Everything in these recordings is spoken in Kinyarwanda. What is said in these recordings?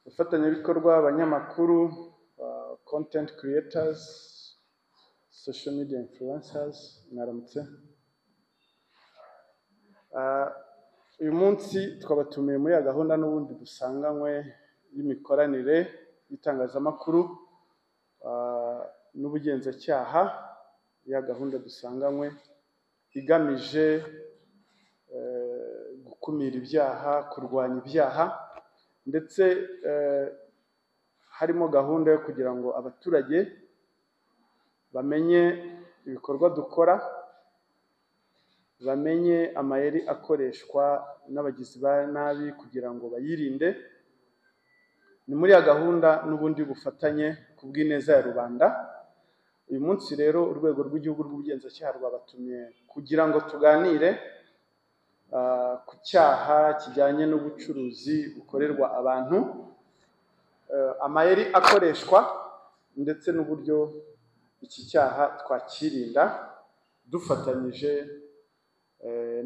Abafatanyabikorwa, abanyamakuru, content creators, social media influencers, mwaramutse. Uyu munsi twabatumiye muri ya gahunda n'ubundi dusanganywe y'imikoranire y'itangazamakuru n'ubugenzacyaha, ya gahunda dusanganywe igamije gukumira ibyaha, kurwanya ibyaha, ndetse harimo gahunda yo kugira ngo abaturage bamenye ibikorwa dukora, bamenye amayeri akoreshwa n'abagizi ba nabi kugira ngo bayirinde. Ni muri ya gahunda n'ubundi bufatanye ku bw'ineza ya rubanda. Uyu munsi rero urwego rw'igihugu rw'ubugenzacyaha rwabatumye kugira ngo tuganire ku cyaha kijyanye n'ubucuruzi bukorerwa abantu, amayeri akoreshwa ndetse n'uburyo iki cyaha twakirinda dufatanyije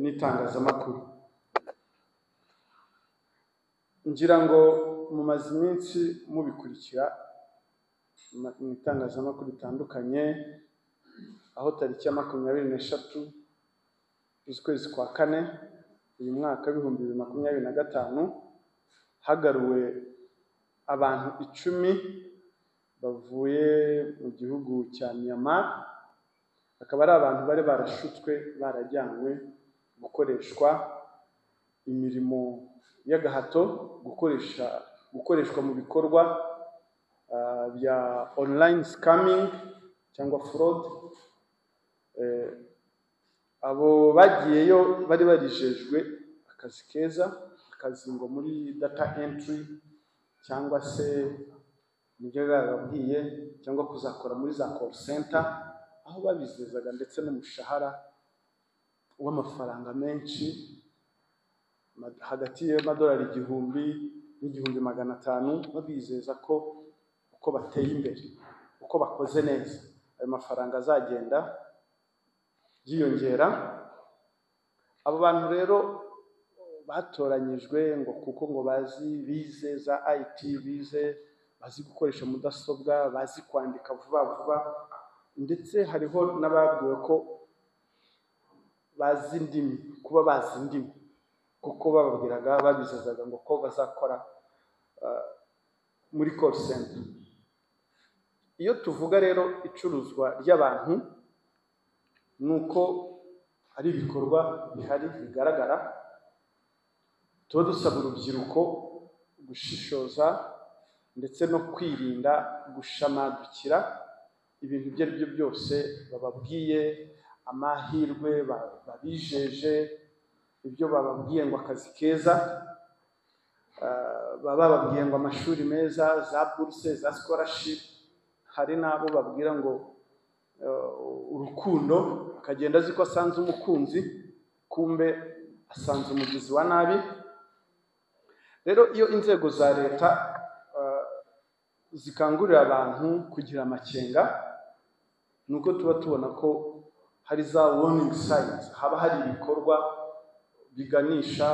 n'itangazamakuru. Ngira ngo mumaze iminsi mubikurikira mu itangazamakuru ritandukanye, aho tariki ya 23 z'ukwezi kwa kane uyu mwaka 2025 hagaruwe abantu 10 bavuye mu gihugu cya Myanmar, akaba ari abantu bari barashutswe barajyanywe gukoreshwa imirimo y'agahato, gukoreshwa mu bikorwa bya online scamming cyangwa fraud. Abo bagiyeyo bari barijejwe akazi keza, akazi ngo muri data entry cyangwa se nibyo bababwiye, cyangwa kuzakora muri za call center, aho babizezaga ndetse n'umushahara w'amafaranga menshi hagati y'amadolari 1000 n'1500, babizeza ko uko bateye imbere, uko bakoze neza, ayo mafaranga azagenda yiyongera. Abo bantu rero batoranyijwe ngo kuko ngo bazi, bize za IT, bize bazi gukoresha mudasobwa, bazi kwandika vuba vuba, ndetse hariho n'ababwiwe ko bazi indimi, kuba bazi indimi, kuko bababwiraga babizezaga ngo ko bazakora muri call center. Iyo tuvuga rero icuruzwa ry'abantu, ni uko ari ibikorwa bihari bigaragara. Tuba dusaba urubyiruko gushishoza ndetse no kwirinda gushamadukira ibintu ibyo ari byo byose bababwiye, amahirwe babijeje, ibyo bababwiye ngo akazi keza, baba bababwiye ngo amashuri meza, za buruse, za scholarship. Hari n'abo babwira ngo urukundo, akagenda azi ko asanze umukunzi, kumbe asanze umugizi wa nabi. Rero iyo inzego za leta zikangurira abantu kugira amakenga, ni uko tuba tubona ko hari za warning signs, haba hari ibikorwa biganisha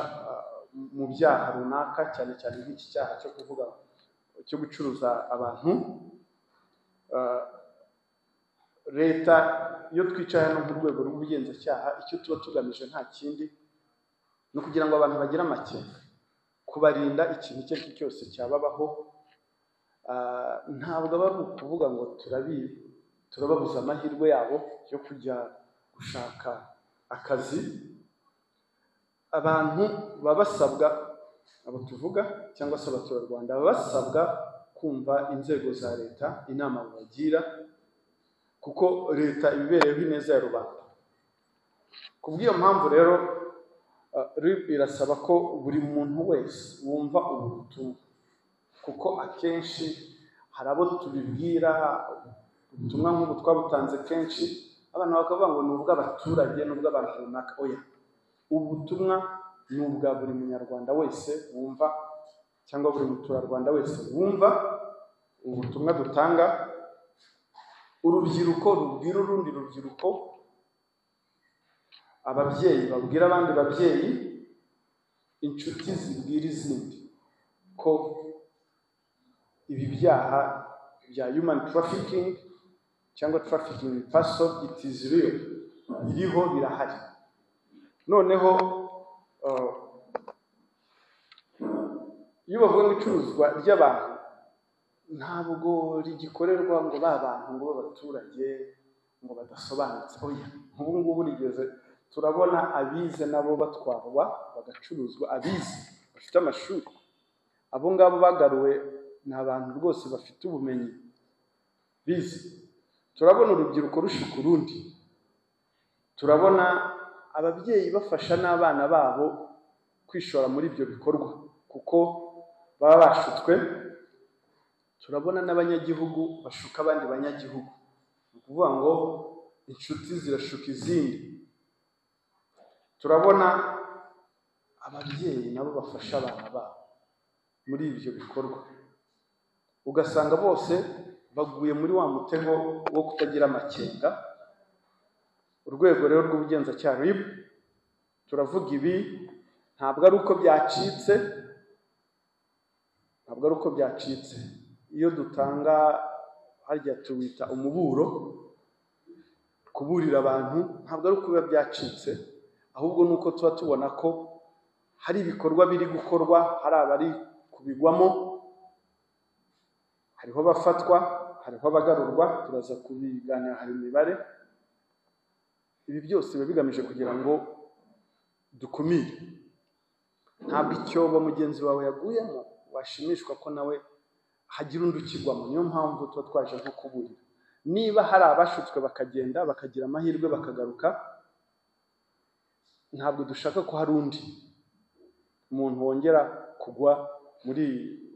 mu byaha runaka, cyane cyane nk'iki cyaha cyo kuvuga cyo gucuruza abantu. Leta iyo twicaye hano nk'urwego rw'ubugenzacyaha, icyo tuba tugamije nta kindi ni ukugira ngo abantu bagire amakenga, kubarinda ikintu icyo ari cyo cyose cyababaho. Ntabwo aba ari ukuvuga ngo turababuza amahirwe yabo yo kujya gushaka akazi. Abantu baba basabwa, abo tuvuga cyangwa se abaturarwanda, baba basabwa kumva inzego za leta, inama babagira, kuko leta ibibereyeho ineza ya rubanda. Ku bw'iyo mpamvu rero RIB irasaba ko buri muntu wese wumva ubu butumwa, kuko akenshi hari abo tubibwira, ubutumwa nk'ubu twabutanze kenshi, abantu bakavuga ngo ni ubw'abaturage, ni ubw'abantu runaka. Oya, ubu butumwa ni ubwa buri munyarwanda wese wumva, cyangwa buri muturarwanda wese wumva ubu butumwa dutanga. Urubyiruko rubwira urundi rubyiruko, ababyeyi babwira abandi babyeyi, inshuti zibwira izindi ko Ibi byaha bya human trafficking cyangwa trafficking in person, it is real, biriho, birahari. Noneho iyo bavuga ngo icuruzwa ry'abantu, ntabwo rigikorerwa ngo ba bantu ngo b'abaturage ngo badasobanutse. Oya, nk'ubu ngubu rigeze turabona abize nabo batwarwa bagacuruzwa, abize bafite amashuri. Abo ngabo bagaruwe ni abantu rwose bafite ubumenyi, bize. Turabona urubyiruko rushuka urundi, turabona ababyeyi bafasha n'abana babo kwishora muri ibyo bikorwa kuko baba bashutswe. Turabona n'abanyagihugu bashuka abandi banyagihugu, ni ukuvuga ngo inshuti zirashuka izindi. Turabona ababyeyi nabo bafasha abana babo muri ibyo bikorwa, ugasanga bose baguye muri wa mutego wo kutagira amakenga. Urwego rero rw'ubugenzacyaha RIB, turavuga ibi ntabwo ari uko byacitse, ntabwo ari uko byacitse. Iyo dutanga harya tuwita umuburo, kuburira abantu, ntabwo ari uko biba byacitse, ahubwo ni uko tuba tubona ko hari ibikorwa biri gukorwa, hari abari kubigwamo, hariho abafatwa, hariho abagarurwa, turaza kubiganira, hari imibare. Ibi byose biba bigamije kugira ngo dukumire. Ntabwo icyobo mugenzi wawe yaguyemo washimishwa ko nawe hagira undi ukigwamo. Niyo mpamvu tuba twaje nko kuburira. Niba hari abashutswe bakagenda bakagira amahirwe bakagaruka, ntabwo dushaka ko hari undi umuntu wongera kugwa muri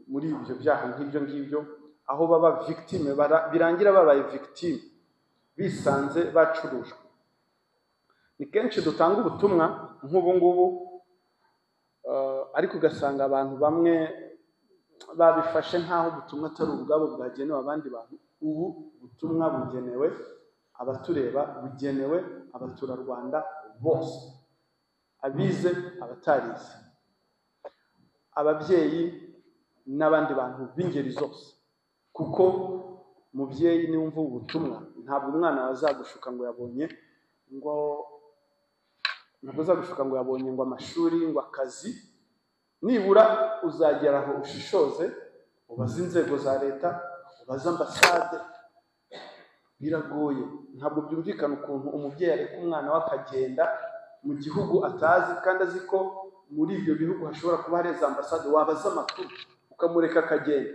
ibyo byaha nk'ibyo ngibyo, aho baba victime, birangira babaye victime, bisanze bacurujwe. Ni kenshi dutanga ubutumwa nk'ubu ngubu, ariko ugasanga abantu bamwe babifashe nk'aho ubutumwa atari ubwabo, bwagenewe abandi bantu. Ubu butumwa bugenewe abatureba, bugenewe abaturarwanda bose, abize, abatarize, ababyeyi n'abandi bantu b'ingeri zose. Kuko mubyeyi niwumva ubu butumwa, ntabwo umwana azagushuka ngo yabonye ngo, ntabwo azagushuka ngo yabonye ngo amashuri, ngo akazi. Nibura uzagera aho ushishoze, ubaze inzego za leta, ubaze ambasade. Biragoye, ntabwo byumvikana ukuntu umubyeyi areka umwana we akagenda mu gihugu atazi, kandi azi ko muri ibyo bihugu hashobora kuba hari za ambasade, wabaza amakuru ukamureka akagenda.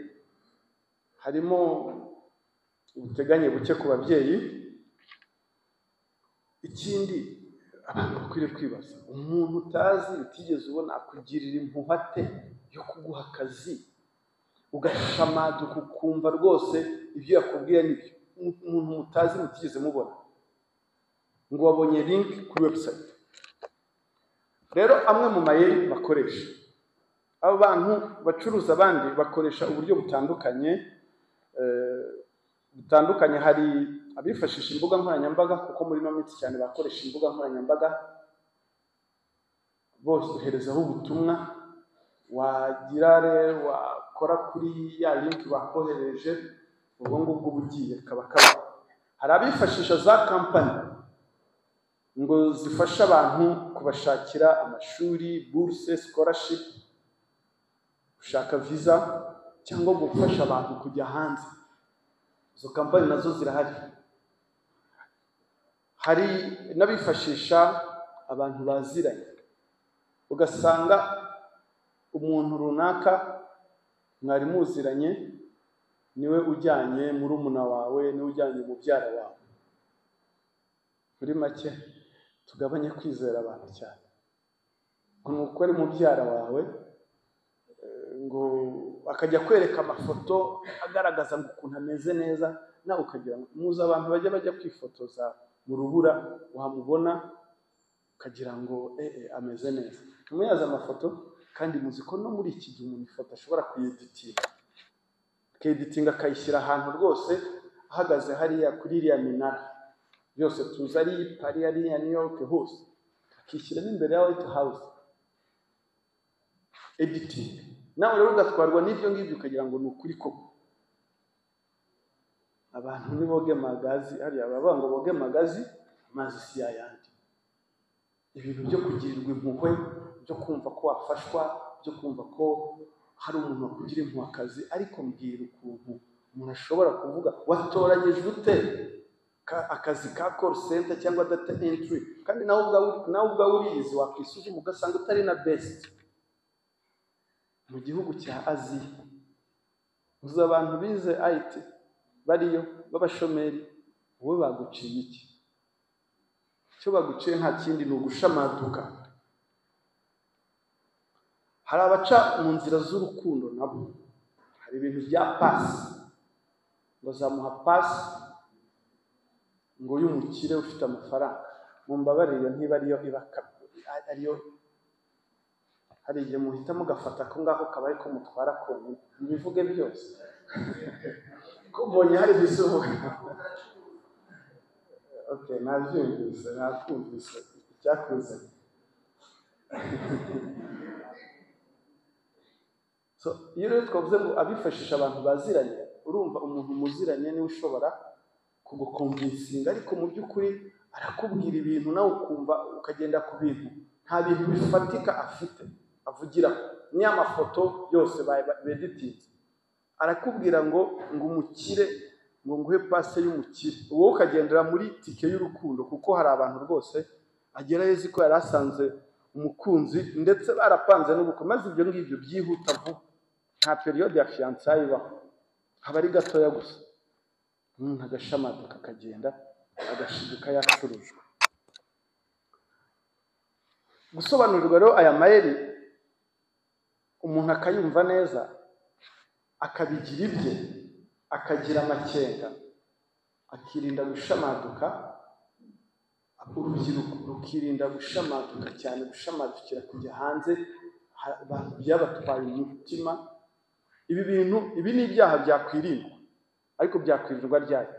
Harimo ubuteganye buke ku babyeyi. Ikindi abantu bakwiriye kwibaza, umuntu utazi, utigeze ubona, akugirira impuhwe ate yo kuguha akazi, ugashamaduka ukumva rwose ibyo yakubwiye nibyo? Umuntu mutazi, mutigeze mubona, ngo wabonye link kuri website. Rero amwe mu mayeri bakoresha abo bantu bacuruza abandi, bakoresha uburyo butandukanye. Hari abifashisha imbuga nkoranyambaga, kuko muri ino minsi cyane bakoresha imbuga nkoranyambaga boherezaho ubutumwa. Wagira rero wakora kuri ya link bakohereje, ubwo ngubwo uba ugiye kaba kaba. Hari abifashisha za kampani ngo zifashe abantu kubashakira amashuri, buruse, scholarship, gushaka visa cyangwa gufasha abantu kujya hanze. Izo kampani nazo zirahari. Hari n'abifashisha abantu baziranye, ugasanga umuntu runaka mwari muziranye niwe ujyanye murumuna wawe, niwe ujyanye mubyara wawe. Muri make, tugabanye kwizera abantu cyane ngo ni uko ari mubyara wawe, ngo akajya kwereka amafoto agaragaza ngo ukuntu ameze neza, nawe ukagira ngo muzi abantu bajya kwifotoza mu rubura, wamubona ukagira ngo ameze neza. Ntimuyazi amafoto, kandi muzi ko no muri iki gihe umuntu ifoto ashobora kuyeditinga, akayeditinga akayishyira ahantu rwose ahagaze hariya kuri iriya minara byose tuzi, ari Paris, ariya New York hose, akishyira n'imbere ya White House. Editing. Nawe rero ugatwarwa n'ibyo ngibyo, ukagira ngo ni ukuri koko. Abantu niboge magazi, hariya baravuga ngo boge magazi, amazi si yayandi. Ibintu byo kugirirwa impuhwe, byo kumva ko wafashwa, byo kumva ko hari umuntu wakugira impuhwe akazi. Ariko mbwira ukuntu umuntu ashobora kuvuga watoranyijwe ute akazi ka call center cyangwa data entry, kandi nawe ubwawe uriyizi, wakwisuzuma ugasanga utari na best mu gihugu cya Aziya. Uzi abantu bize IT bariyo b'abashomeri, wowe baguciye iki? Icyo baguciye nta kindi, ni ugushamaduka. Hari abaca mu nzira z'urukundo nabo, hari ibintu bya pasi, bazamuha pasi ngo y'umukire ufite amafaranga. Mumbabarire, iyo ntiba ariyo iba ariyo. Hari igihe muhita mugafata ko ngaho kaba ariko mutwara konyine, mubivuge byose ko mbonye hari ibisohoka. Okay, nabyumvise, nakumvise icyakuzanye. So iyo rero twavuze ngo abifashisha abantu baziranye, urumva umuntu muziranye niwe ushobora kugukomvinsinga, ariko mu by'ukuri arakubwira ibintu nawe ukumva ukagenda ku bintu nta bintu bifatika afite avugira, ni amafoto yose beditinze. Arakubwira ngo umukire, ngo nguhe pase y'umukire, wowe ukagendera muri tike y'urukundo. Kuko hari abantu rwose agerayo azi ko yari asanze umukunzi, ndetse barapanze n'ubukwe, maze ibyo ngibyo byihuta vuba, nta periyode ya fiyansaye ibaho, haba ari gatoya gusa, umuntu agashamaduka akagenda agashiduka yacurujwe. Gusobanurirwa rero aya mayeri umuntu akayumva neza, akabigira ibye, akagira amakenga, akirinda gushamaduka. Urubyiruko rukirinda gushamaduka cyane, gushamadukira kujya hanze, abantu byabatwaye umutima. Ibi bintu, ibi ni ibyaha byakwirindwa, ariko byakwirindwa ryari?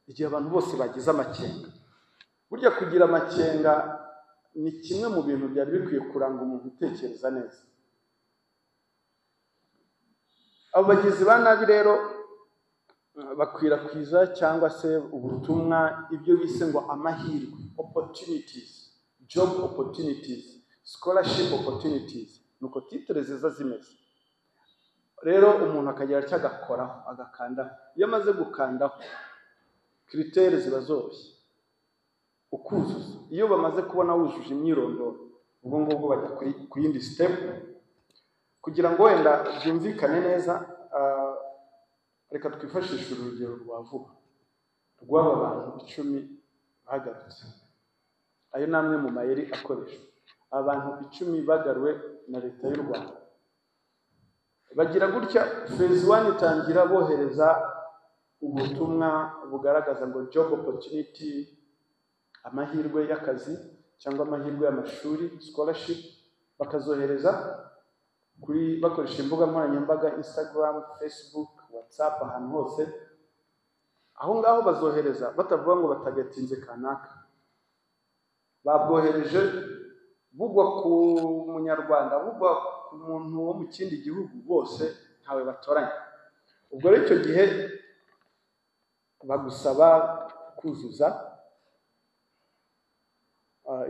Igihe abantu bose bagize amakenga. Burya kugira amakenga ni kimwe mu bintu byari bikwiye kuranga umuntu utekereza neza. Abo bagizi ba nabi rero bakwirakwiza cyangwa se ubutumwa, ibyo bise ngo amahirwe, opportunities, job opportunities, scholarship opportunities, nuko titre ziza zimeze. Rero umuntu akagira icyo agakoraho, agakandaho. Iyo amaze gukandaho, critères ziba zoroshye ukuzuza. Iyo bamaze kubona wujuje imyirondoro, ubwo ngubwo bajya ku yindi step. Kugira ngo wenda byumvikane neza, reka twifashishe urugero rwa vuba rw'aba bantu 10 bagarutse. Ayo ni amwe mu mayeri akoreshwa. Abantu 10 bagaruwe na leta y'u Rwanda. Bagira gutya, phase 1 itangira bohereza ubutumwa bugaragaza ngo job opportunity, amahirwe y'akazi cyangwa amahirwe y'amashuri, scholarship, bakazohereza kuri bakoresha imbuga nkoranyambaga, Instagram, Facebook, WhatsApp, ahantu hose. Aho ngaho bazohereza batavuga ngo batagatinze kanaka, babwohereje bugwa ku munyarwanda, bugwa ku muntu wo mu kindi gihugu, bose ntawe batoranya. Ubwo rero icyo gihe bagusaba kuzuza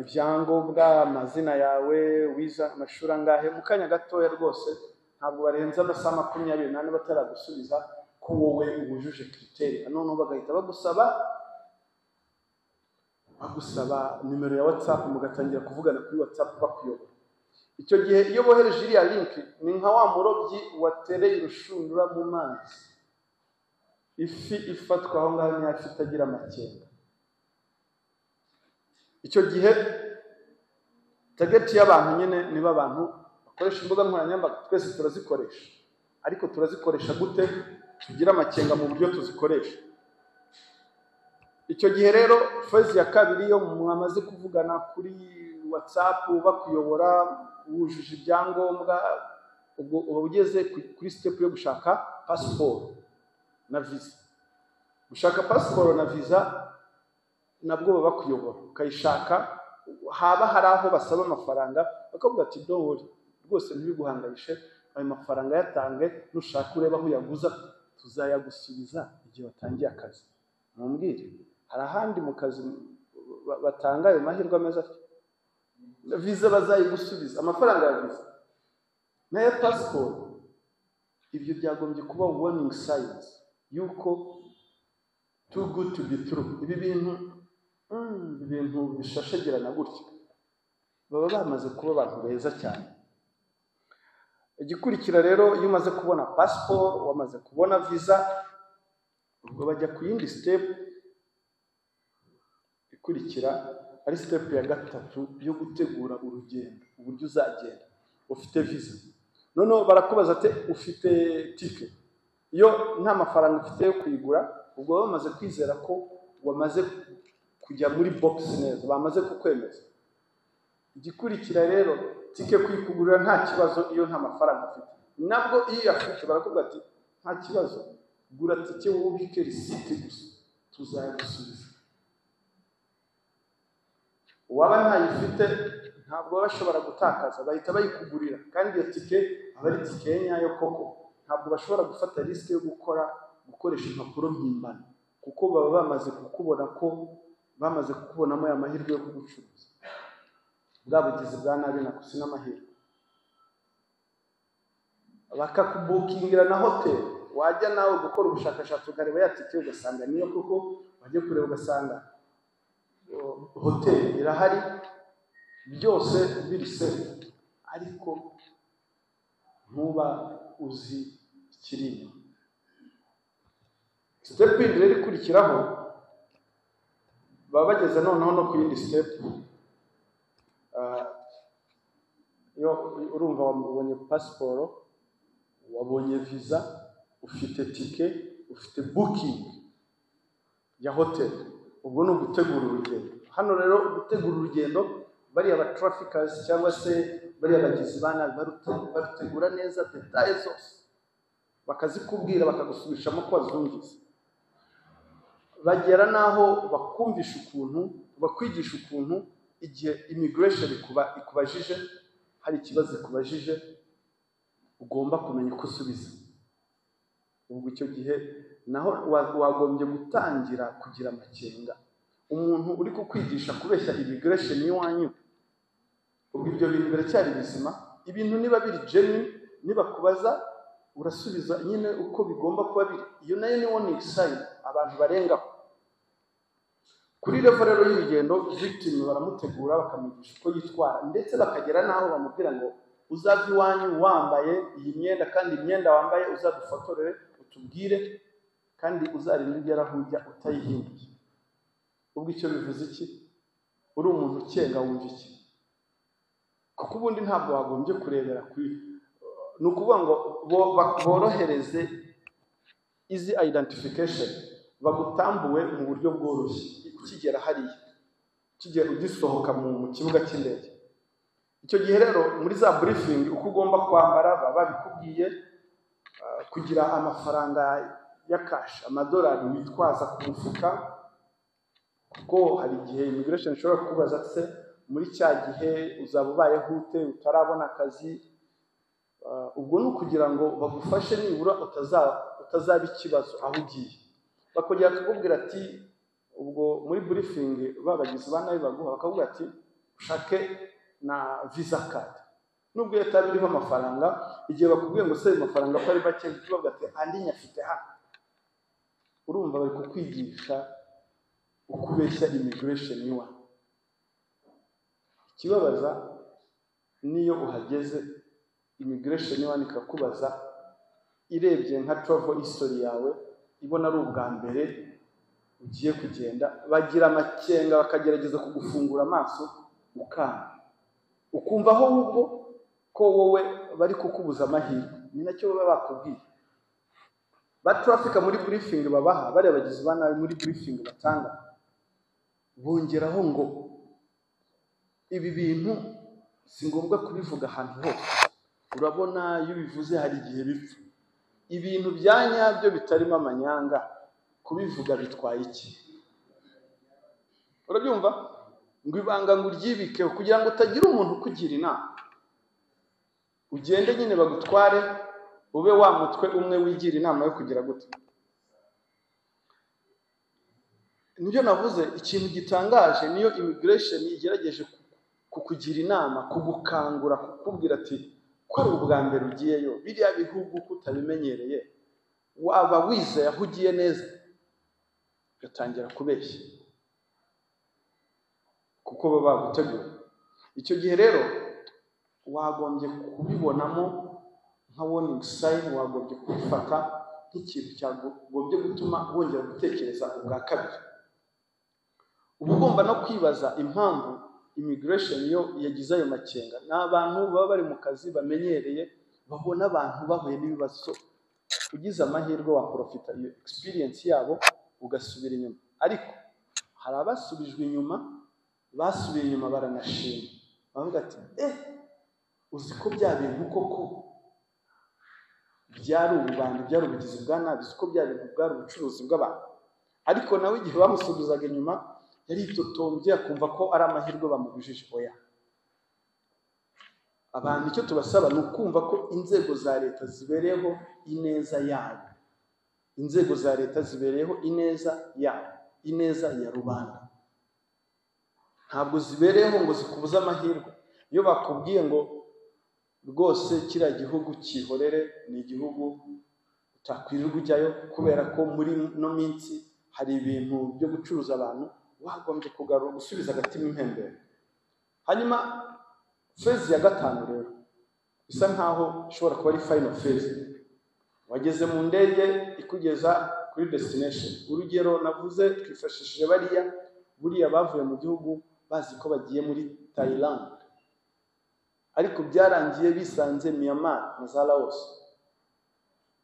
ibyangombwa, amazina yawe, wiza amashuri angahe. Mu kanya gatoya rwose, ntabwo barenza amasaha 24 bataragusubiza ko wowe wujuje critère. Noneho bagahita bagusaba nimero ya WhatsApp, mugatangira kuvugana kuri WhatsApp bakuyobora. Icyo gihe iyo bohereje iriya link, ni nka wa murobyi watereye urushundura mu mazi, ifi ifatwa aho ngaho nyafi itagira amakenga. Icyo gihe target y'abantu nyine niba abantu bakoresha imbuga nkoranyambaga, twese turazikoresha, ariko turazikoresha gute? Tugira amakenga mu buryo tuzikoresha. Icyo gihe rero phase ya kabiri, iyo mwamaze kuvugana kuri WhatsApp bakuyobora, wujuje ibyangombwa, ubwo uba ugeze kuri step yo gushaka passport na visa. Gushaka passport na visa nabwo baba bakuyobora, ukayishaka. Haba hari aho basaba amafaranga, bakavuga ati don't worry, rwose ntibiguhangayishe, ayo mafaranga yatange, nushaka ureba aho uyaguza. Tuzayagusubiza igihe watangiye akazi. Mumbwire, hari ahandi mu kazi batanga ayo mahirwe ameze atyo? Viza bazayigusubiza, amafaranga ya viza n'aya pasiporo. Ibyo byagombye kuba warning signs yuko too good to be true. Ibi bintu, ibintu bishashagirana gutya, baba bamaze kuba abantu beza cyane. Igikurikira rero, iyo umaze kubona pasiporo, wamaze kubona viza, ubwo bajya ku yindi step ikurikira, ari step ya gatatu yo gutegura urugendo, uburyo uzagenda. Ufite viza, noneho barakubaza ati: "Ufite tike?" Iyo nta mafaranga ufite yo kuyigura, ubwo baba bamaze kwizera ko wamaze kujya muri box neza, bamaze kukwemeza. Igikurikira rero, tike kuyikugurira nta kibazo iyo nta mafaranga ufite. Nabwo iyo uyafite, barakubwira ati: "Nta kibazo, gura tike, wowe ubike risiti gusa, tuzayagusubiza." Uwaba ntayifite, ntabwo baba bashobora gutakaza, bahita bayikugurira, kandi iyo tike aba ari tike nyayo koko. Ntabwo bashobora gufata risk yo gukoresha impapuro mpimbano, kuko baba bamaze kukubona ko bamaze kukubonamo aya mahirwe yo kugucuruza, bwa bugizi bwa nabi, nako si n'amahirwe. Bakakubukingira na hoteli. Wajya nawe gukora ubushakashatsi, ukareba ya tike, ugasanga niyo koko. Wajya kureba, ugasanga hoteli irahari, byose biri safe, ariko ntuba uzi ikiri inyuma. Step yindi rero ikurikiraho, baba bageze noneho no ku yindi step. Iyo urumva wabonye pasiporo, wabonye viza, ufite tike, ufite booking ya hoteli, ubwo ni ugutegura urugendo. Hano rero, gutegura urugendo, bariya ba traffickers cyangwa se bariya bagizi ba nabi barutegura neza, détails zose bakazikubwira, bakagusubishamo ko wazumvise. Bagera n'aho bakumvisha ukuntu, bakwigisha ukuntu igihe immigration ikubajije, hari ikibazo ikubajije, ugomba kumenya uko usubiza. Ubwo icyo gihe naho wagombye gutangira kugira amakenga. Umuntu uri kukwigisha kubeshya immigration y'iwanyu, ubwo ibyo bintu biracyari bizima? Ibintu niba biri genuine, nibakubaza urasubiza nyine uko bigomba kuba biri. Iyo nayo ni warning sign abantu barengaho. Kuri level rero y'urugendo, victim baramutegura, bakamwigisha uko yitwara, ndetse bakagera n'aho bamubwira ngo: "Uzava iwanyu wambaye iyi myenda, kandi imyenda wambaye uzadufotorere utubwire, kandi uzarinde ugera aho ujya utayihinduye." Ubwo icyo bivuze iki? Uri umuntu ukenga, wumva iki? Kuko ubundi ntabwo wagombye kurebera kuri, ni ukuvuga ngo borohereze easy identification, bagutambuwe mu buryo bworoshye ukigera hariya, ukigera ugisohoka mu kibuga cy'indege. Icyo gihe rero, muri za briefing, uko ugomba kwambara baba babikubwiye, kugira amafaranga ya cash, amadolari witwaza ku mufuka, kuko hari igihe immigration ishobora kukubaza se: "Muri cya gihe uzaba ubayeho ute utarabona akazi?" Ubwo ni ukugira ngo bagufashe nibura utazaba ikibazo aho ugiye. Bakongera bakakubwira ati, ubwo muri briefing babagizi ba nabi baguha, bakakubwira ati: "Ushake na visa card, nubwo iyo itaba iriho amafaranga." Igihe bakubwiye ngo: "Se ayo mafaranga ko ari make?" Uhita ubavuga ati: "Andi nyafite hano." Urumva bari kukwigisha uko ubeshya immigration iwawe. Ikibabaza, niyo uhageze, immigration iwawe ikakubaza, irebye nka travel history yawe, ibona ari ubwa mbere ugiye kugenda, bagira amakenga, bakagerageza kugufungura amaso, ukanga, ukumva ahubwo ko wowe bari kukubuza amahirwe. Ni nacyo baba bakubwiye ba trafficker muri briefing babaha. Bariya bagizi ba nabi, muri briefing batanga, bongeraho ngo: "Ibi bintu si ngombwa kubivuga ahantu hose. Urabona iyo ubivuze hari igihe bipfa. Ibintu bya nyabyo bitarimo amanyanga, kubivuga bitwaye iki?" Urabyumva ngo ibanga ngo uryibikeho kugira ngo utagira umuntu ukugira inama, ugende nyine bagutware. Ube wa mutwe umwe wigira inama yo kugira gute. Nibyo navuze, ikintu gitangaje niyo immigration igerageje kukugira inama, kugukangura, kukubwira ati ko ari ubwa mbere ugiyeyo, biriya bihugu kutabimenyereye, waba wizeye aho ugiye neza, ugatangira kubeshya kuko baba baguteguye. Icyo gihe rero wagombye kubibonamo nka warning sign, wagombye kubifata nk'ikintu cyagombye gutuma wongera gutekereza ubwa kabiri. Uba ugomba no kwibaza impamvu immigration yo yagize ayo makenga. Ni abantu baba bari mu kazi bamenyereye, babona abantu bahuye n'ibibazo. Ugize amahirwe waprofita iyo experience yabo ugasubira inyuma. Ariko hari abasubijwe inyuma, basubiye inyuma baranashima, bavuga ati uzi ko bya bintu koko byari ububandi, byari ubugizi bwa nabi, uzi ko bya bintu bwari ubucuruzi bw'abantu. Ariko nawe igihe bamusubizaga inyuma yaritotombye, akumva ko ari amahirwe bamubujije. Oya, abantu icyo tubasaba ni ukumva ko inzego za leta zibereyeho ineza yabo, inzego za leta zibereyeho ineza yabo, ineza ya rubanda. Ntabwo zibereyeho ngo zikubuze amahirwe. Iyo bakubwiye ngo rwose kiriya gihugu cyihorere, ni igihugu utakwirirwa ujyayo kubera ko muri no minsi hari ibintu byo gucuruza abantu, wagombye kugarura gusubiza agatima impembero. Hanyuma phase ya gatanu rero isa nkaho ishobora kuba ari final phase. Wageze mu ndege ikugeza kuri destination. Urugero navuze twifashishije bariya buriya bavuye mu gihugu bazi ko bagiye muri Thailand, ariko byarangiye bisanze Myanmar na za Laos.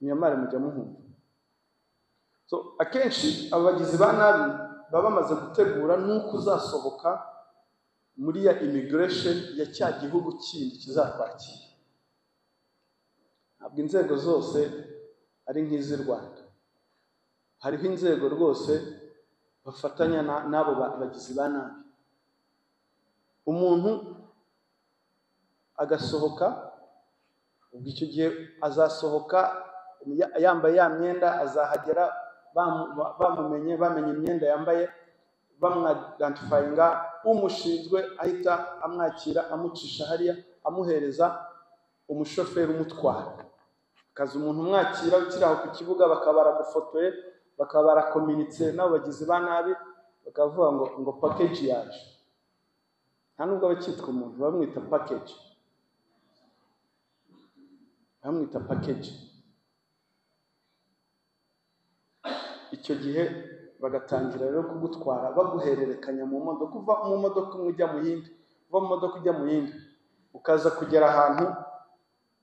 Myanmar mujya muhumva. So akenshi aba bagizi ba nabi baba bamaze gutegura nuko uzasohoka muri ya immigration ya cya gihugu kindi kizakwakira. Ntabwo inzego zose ari nk'iz'i Rwanda. Hariho inzego rwose bafatanya n'abo bagizi ba nabi. Umuntu agasohoka, ubwo icyo gihe azasohoka yambaye ya myenda, azahagera bamumenye, bamenye imyenda yambaye, bamwidentifyinga, umushinzwe ahita amwakira, amucisha hariya, amuhereza umushoferi umutwara. Akaza umuntu umwakira ukiri aho ku kibuga, bakaba baragufotoye, bakaba barakominitse n'abo bagizi ba nabi, bakavuga ngo package yaje. Nta nubwo abakitwa umuntu, bamwita package, bamwita package. Icyo gihe bagatangira rero kugutwara, baguhererekanya mu modoka, uva mu modoka umwe ujya mu yindi, uva mu modoka ujya mu yindi, ukaza kugera ahantu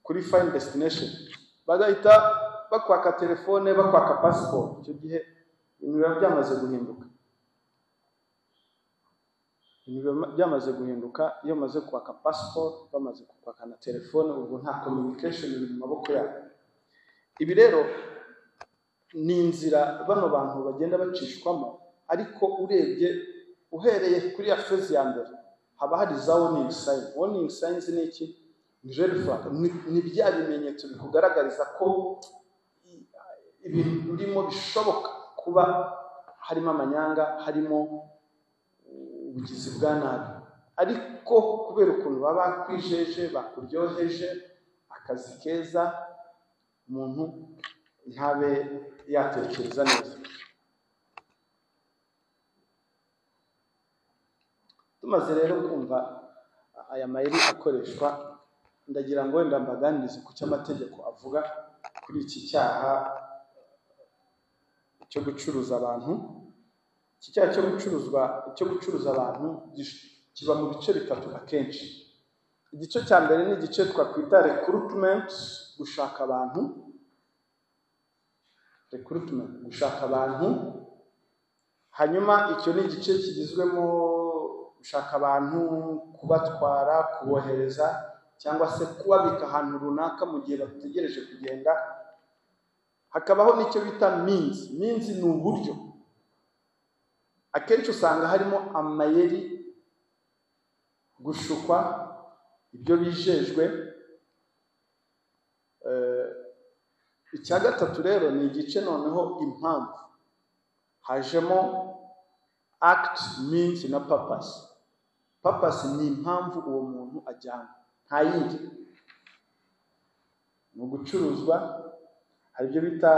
kuri final destination, bagahita bakwaka telefone, bakwaka passport. Icyo gihe ibintu biba byamaze guhinduka, ibintu biba byamaze guhinduka. Iyo bamaze kwaka passport, bamaze kukwaka na telefone, ubwo nta communication iri mu maboko yabo. Ibi rero ni inzira bano bantu bagenda bacishwamo. Ariko urebye uhereye kuri ya phase ya mbere, haba hari za warning sign. Warning signs ni iki? Ni red flag, ni bya bimenyetso bikugaragariza ko ibintu urimo bishoboka kuba harimo amanyanga, harimo ubugizi bwa nabi. Ariko kubera ukuntu baba bakwijeje, bakuryoheje akazi keza, umuntu ntabe yatekereza neza. Tumaze rero kumva aya mayeri akoreshwa, ndagira ngo wenda mbaganirize ku cyo amategeko avuga kuri iki cyaha cyo gucuruza abantu. Iki cyaha cyo gucuruza abantu kiba mu bice bitatu akenshi. Igice cya mbere ni igice twakwita recruitment, gushaka abantu. Recruitment, gushaka abantu. Hanyuma icyo ni igice kigizwemo gushaka abantu, kubatwara, kubohereza, cyangwa se kubabika ahantu runaka mu gihe bategereje kugenda. Hakabaho n'icyo bita means. Means ni uburyo. Akenshi usanga harimo amayeri, gushukwa, ibyo bijejwe, Icya gatatu rero ni igice noneho impamvu hajemo act, means na purpose. Purpose ni impamvu uwo muntu ajyana, nta yindi, ni ugucuruzwa. Hari ibyo bita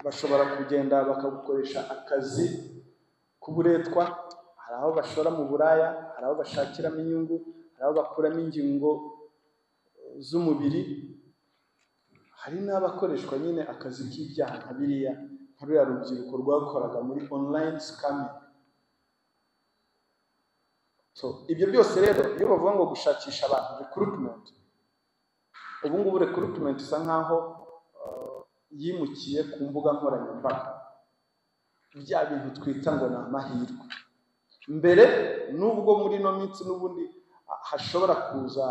bashobora kugenda bakagukoresha akazi k'uburetwa. Hari aho bashora mu buraya, hari aho bashakiramo inyungu, hari aho bakuramo ingingo z'umubiri, hari n'abakoreshwa nyine akazi k'ibyaha nka biriya, nka ruriya rubyiruko rwakoraga muri online scamming. So ibyo byose rero, iyo bavuga ngo gushakisha abantu, recruitment, ubu ngubu recruitment isa nkaho yimukiye ku mbuga nkoranyambaga, bya bintu twita ngo ni amahirwe. Mbere, nubwo muri ino minsi n'ubundi hashobora kuza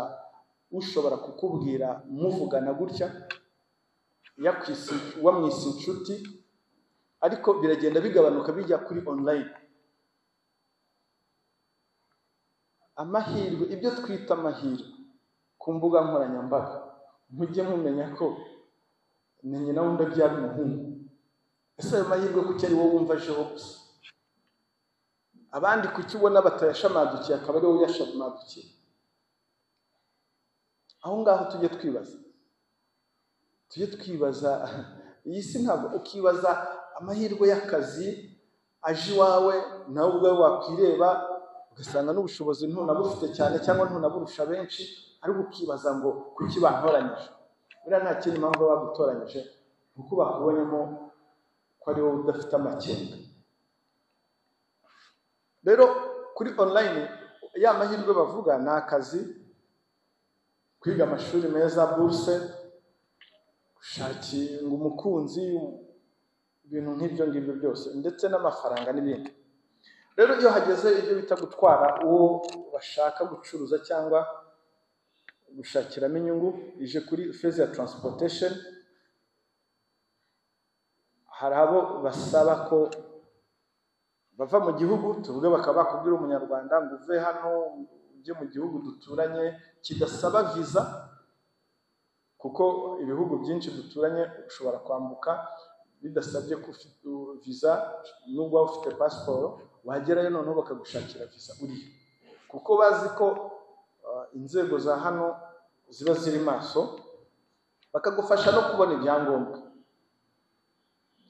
ushobora kukubwira muvugana gutya yakwise, wamwise inshuti, ariko biragenda bigabanuka bijya kuri online. Amahirwe, ibyo twita amahirwe ku mbuga nkoranyambaga, mujye mumenya ko ni nyina wundi abyara umuhungu. Ese ayo mahirwe kuki ari wowe wumva ajeho gusa, abandi kuki ubona batayashamadukiye akaba ari wowe uyashamadukiye? Aho ngaho tujye twibaza, tujye twibaza. Iyi si ntabwo ukibaza amahirwe y'akazi aje iwawe, nawe ubwawe wakwireba ugasanga n'ubushobozi ntunabufite cyane cyangwa ntunaburusha benshi, ariko ukibaza ngo kuki bantoranyije? Buriya nta kindi mpamvu bagutoranyije, kuko bakubonyemo ko ari wowe udafite amakenga. Rero kuri online ya mahirwe bavuga ni akazi, kwiga amashuri meza, buruse, gushakira umukunzi, ibintu nk'ibyo ngibyo byose, ndetse n'amafaranga n'ibindi. Rero iyo hageze ibyo bita gutwara uwo bashaka gucuruza cyangwa gushakiramo inyungu, ije kuri phase ya transportation, hari abo basaba ko bava mu gihugu, tuvuge bakaba bakubwira umunyarwanda ngo uve hano ujye mu gihugu duturanye kidasaba visa, kuko ibihugu byinshi duturanye ushobora kwambuka bidasabye ko ufite visa, nubwo waba ufite pasiporo wagerayo noneho bakagushakira visa uriyo, kuko bazi ko inzego za hano ziba ziri maso, bakagufasha no kubona ibyangombwa.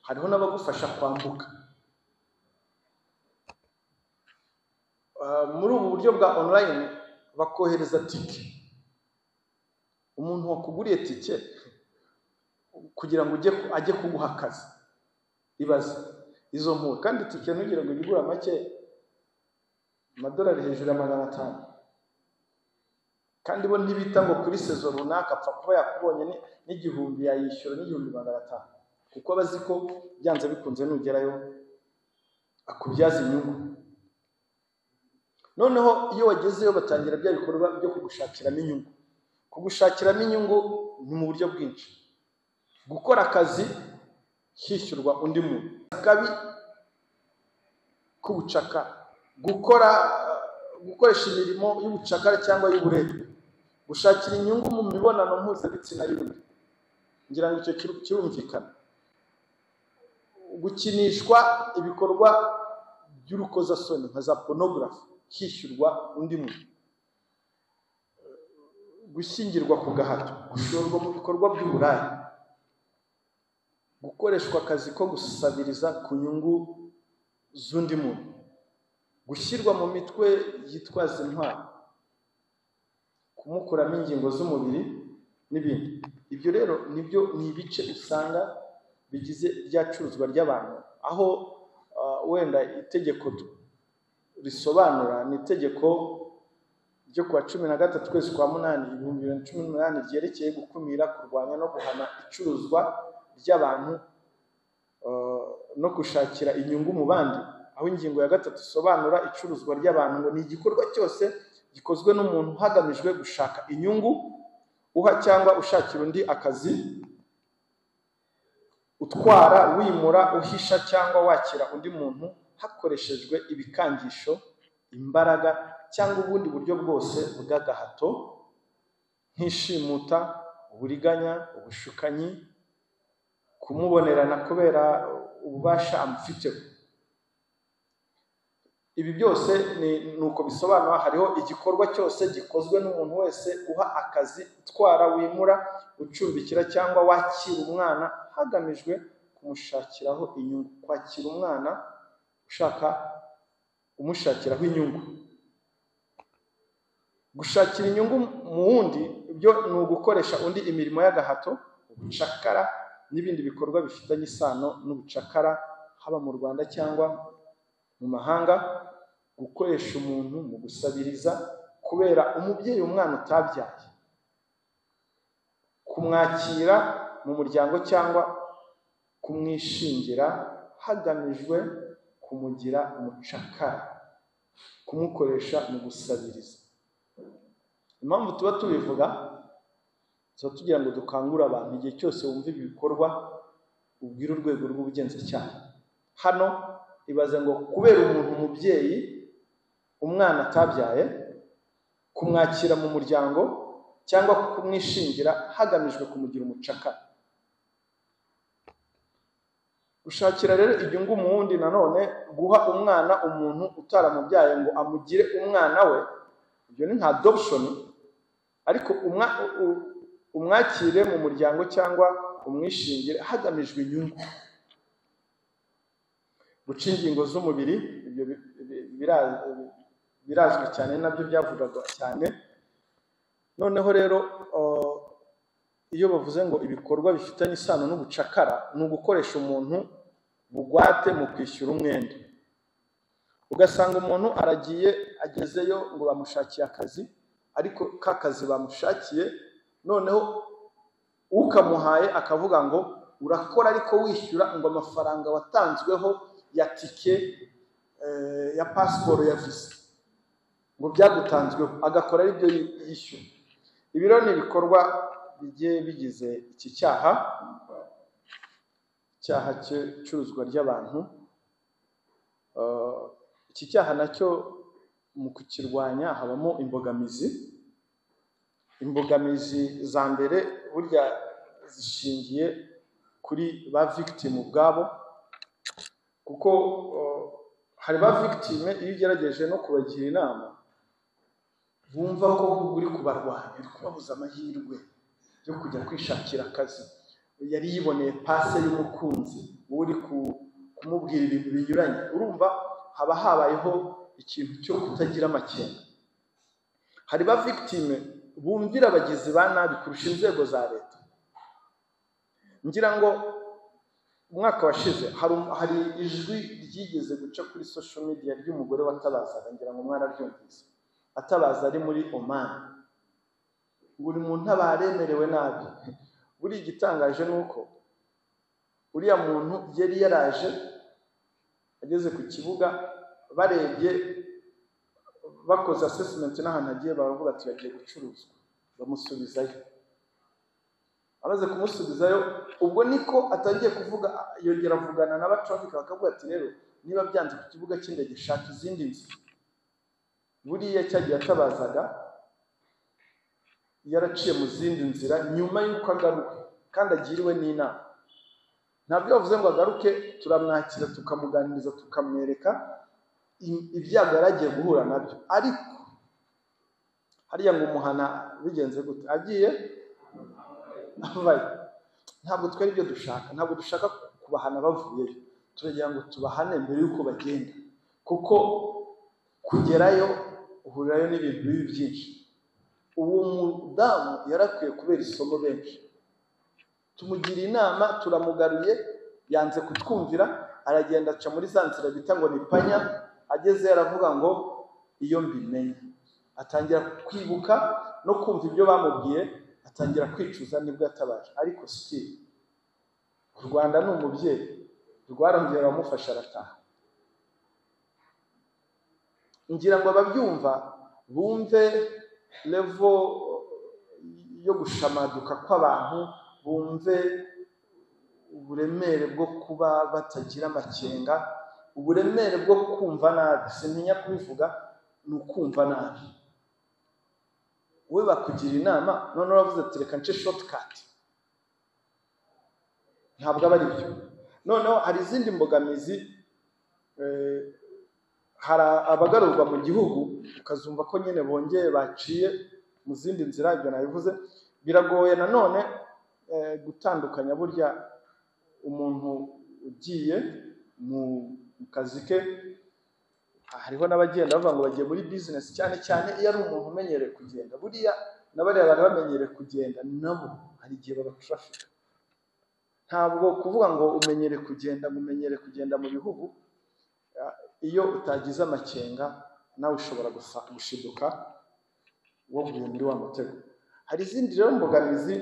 Hariho n'abagufasha kwambuka. Muri ubu buryo bwa online bakohereza tike, umuntu wakuguriye tike kugira ngo ajye kuguha akazi, ibaze izo mpuhwe. Kandi tike ntugire ngo igura make, amadolari hejuru ya 500, kandi bo ntibita ngo kuri sezo runaka, apfa kuba yakubonye n'igihumbi yayishyura n'1500, kuko abazi ko byanze bikunze nugerayo akubyaza inyungu. Noneho iyo wagezeyo batangira bya bikorwa byo kugushakiramo inyungu. Kugushakiramo inyungu ni mu buryo bwinshi: gukora akazi hishyurwa undi muntu, akabi k'ubucakara, gukoresha imirimo y'ubucakara cyangwa y'uburetwa, gushakira inyungu mu mibonano mpuzabitsina y'undi, ngira ngo icyo kirumvikana, gukinishwa ibikorwa by'urukozasoni nka za porunogarafi hishyurwa undi muntu, gushyingirwa ku gahato, gushorwa mu bikorwa by'uburaya, gukoreshwa akazi ko gusabiriza ku nyungu z'undi muntu, gushyirwa mu mitwe yitwaza intwaro, kumukuramo ingingo z'umubiri n'ibindi. Ibyo rero nibyo ni ibice usanga bigize rya curuzwa ry'abantu, aho wenda itegeko risobanura ni itegeko ryo kuwa 13 kwezi kwa 8 2018 ryerekeye gukumira, kurwanya no guhana icuruzwa ry'abantu no gushakira inyungu mu bandi, aho ingingo ya 3 isobanura icuruzwa ry'abantu ngo ni igikorwa cyose gikozwe n'umuntu hagamijwe gushaka inyungu, uha cyangwa ushakira undi akazi, utwara, wimura, uhisha cyangwa wakira undi muntu hakoreshejwe ibikangisho, imbaraga cyangwa ubundi buryo bwose bw'agahato, nk'ishimuta, uburiganya, ubushukanyi, kumubonerana kubera ububasha amufiteho. Ibi byose ni uko bisobanura. Hariho igikorwa cyose gikozwe n'umuntu wese uha akazi, utwara, wimura, ucumbikira cyangwa wakira umwana hagamijwe kumushakiraho inyungu. Kwakira umwana ushaka umushakiraho inyungu. Gushakira inyungu mu wundi byo ni ugukoresha undi imirimo y'agahato, ubucakara n'ibindi bikorwa bifitanye isano n'ubucakara, haba mu Rwanda cyangwa mu mahanga. Gukoresha umuntu mu gusabiriza, kubera umubyeyi umwana utabyaye, kumwakira mu muryango cyangwa kumwishingira hagamijwe kumugira umucakara, kumukoresha mu gusabiriza. Impamvu tuba tubivuga, tuba tugira ngo dukangure abantu. Igihe cyose wumva ibi bikorwa, ubwire urwego rw'ubugenzacyaha. Hano ibaze ngo kubera umuntu umubyeyi umwana atabyaye, kumwakira mu muryango cyangwa kumwishingira hagamijwe kumugira umucakara. Gushakira rero inyungu mu wundi nanone, guha umwana umuntu utaramubyaye ngo amugire umwana we, ibyo ni nka adoption, ariko umwakire mu muryango cyangwa umwishingire hagamijwe inyungu. Guca ingingo z'umubiri, ibyo birazwi cyane, nabyo byavugaga cyane. Noneho rero iyo bavuze ngo ibikorwa bifitanye isano n'ubucakara, ni ugukoresha umuntu bugwate mu kwishyura umwenda. Ugasanga umuntu aragiye, agezeyo ngo bamushakiye akazi, ariko ka kazi bamushakiye noneho ukamuhaye akavuga ngo urakora ariko wishyura ngo amafaranga watanzweho ya tike, ya pasiporo, ya visa, ngo byagutanzweho, agakora aribyo yishyura. Ibi rero ni ibikorwa bigiye bigize iki cyaha, icyaha cy'icuruzwa ry'abantu. Iki cyaha nacyo mu kukirwanya habamo imbogamizi. Imbogamizi za mbere burya zishingiye kuri ba victim ubwabo, kuko hari ba victime iyo ugerageje no kubagira inama bumva ko uri kubarwanya, uri kubabuza amahirwe yo kujya kwishakira akazi. Yari yiboneye passe y'umukunzi, wowe uri kumubwira ibintu binyuranye. Urumva haba habayeho ikintu cyo kutagira amakenga. Hari ba victime bumvira abagizi ba nabi kurusha inzego za leta. Ngira ngo umwaka washize hari ijwi ryigeze guca kuri social media ry'umugore watabazaga, ngira ngo mwararyumvise, atabaza ari muri Oman, ngo uri mu ntabaremerewe nabi. Buri igitangaje ni uko uriya muntu yari yaraje ageze ku kibuga, barebye bakoze assessment n'ahantu agiye, baravuga ati yagiye gucuruzwa, bamusubizayo. Amaze kumusubizayo, ubwo niko atangiye kuvuga, yongera avugana n'abatraffic, bakavuga ati rero niba byanze ku kibuga cy'indege shaka izindi nzu. Buriya cyagiye atabazaga yaraciye mu zindi nzira nyuma y'uko agaruka, kandi agiriwe n'inama. Ntabwo bavuze ngo agaruke, turamwakira tukamuganiriza, tukamwereka ibyago yari agiye guhura nabyo. Ariko hariya ngo umuhana bigenze gute, agiye avayo. Ntabwo twari ibyo dushaka, ntabwo dushaka kubahana bavuyeyo, turagira ngo tubahane mbere y'uko bagenda, kuko kugerayo uhurirayo n'ibintu bibi byinshi. Uwo mudamu yarakwiye kubera isomo benshi. Tumugira inama, turamugaruye, yanze kutwumvira, aragenda aca muri za nzira bita ngo ni panya. Ageze aravuga ngo iyo mbimenya, atangira kwibuka no kumva ibyo bamubwiye, atangira kwicuza, nibwo yatabaje. Ariko still u Rwanda ni umubyeyi, rwarongera aramufasha arataha. Ngira ngo ababyumva bumve level yo gushamaduka kw'abantu, bumve uburemere bwo kuba batagira amakenga, uburemere bwo kumva nabi. Sintinya kubivuga, ni ukumva nabi. We bakugira inama, none uravuze ati reka nce shortcut. Ntabwo aba ari byo. Noneho hari izindi mbogamizi. Hari abagarurwa mu gihugu, ukazumva ko nyine bongeye baciye mu zindi nzira. Ibyo nabivuze. Biragoye nanone gutandukanya burya umuntu ugiye mu kazi ke. Hariho n'abagenda bavuga ngo bagiye muri business, cyane cyane iyo ari umuntu umenyereye kugenda. Buriya na bariya bari bamenyereye kugenda, nabo hari igihe babatrafika. Ntabwo kuvuga ngo umenyere kugenda, ngo umenyere kugenda mu bihugu, iyo utagize amakenga nawe ushobora gushiduka waguye muri wa mutego. Hari izindi rero mbogamizi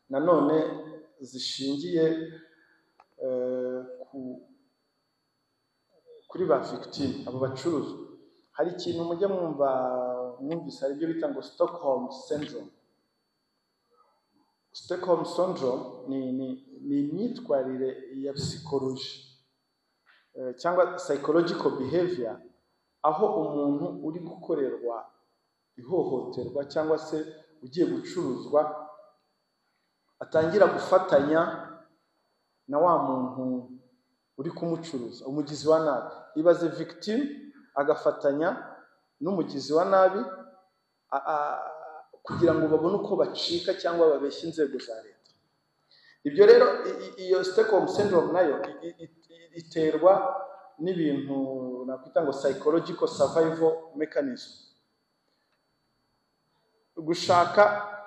nanone zishingiye kuri ba victime, abo bacuruzi. Hari ikintu mujya mwumva, mwumvise, hari ibyo bita ngo Stockholm syndrome. Stockholm syndrome ni imyitwarire ya psychology cyangwa psychological behavior, aho umuntu uri gukorerwa ihohoterwa cyangwa se ugiye gucuruzwa atangira gufatanya na wa muntu uri kumucuruza, umugizi wa nabi. Ibaze victim agafatanya n'umugizi wa nabi kugira ngo babone uko bacika cyangwa babeshye inzego za leta. Ibyo rero, iyo Stockholm syndrome nayo iterwa n'ibintu nakwita ngo psychological survival mechanism, gushaka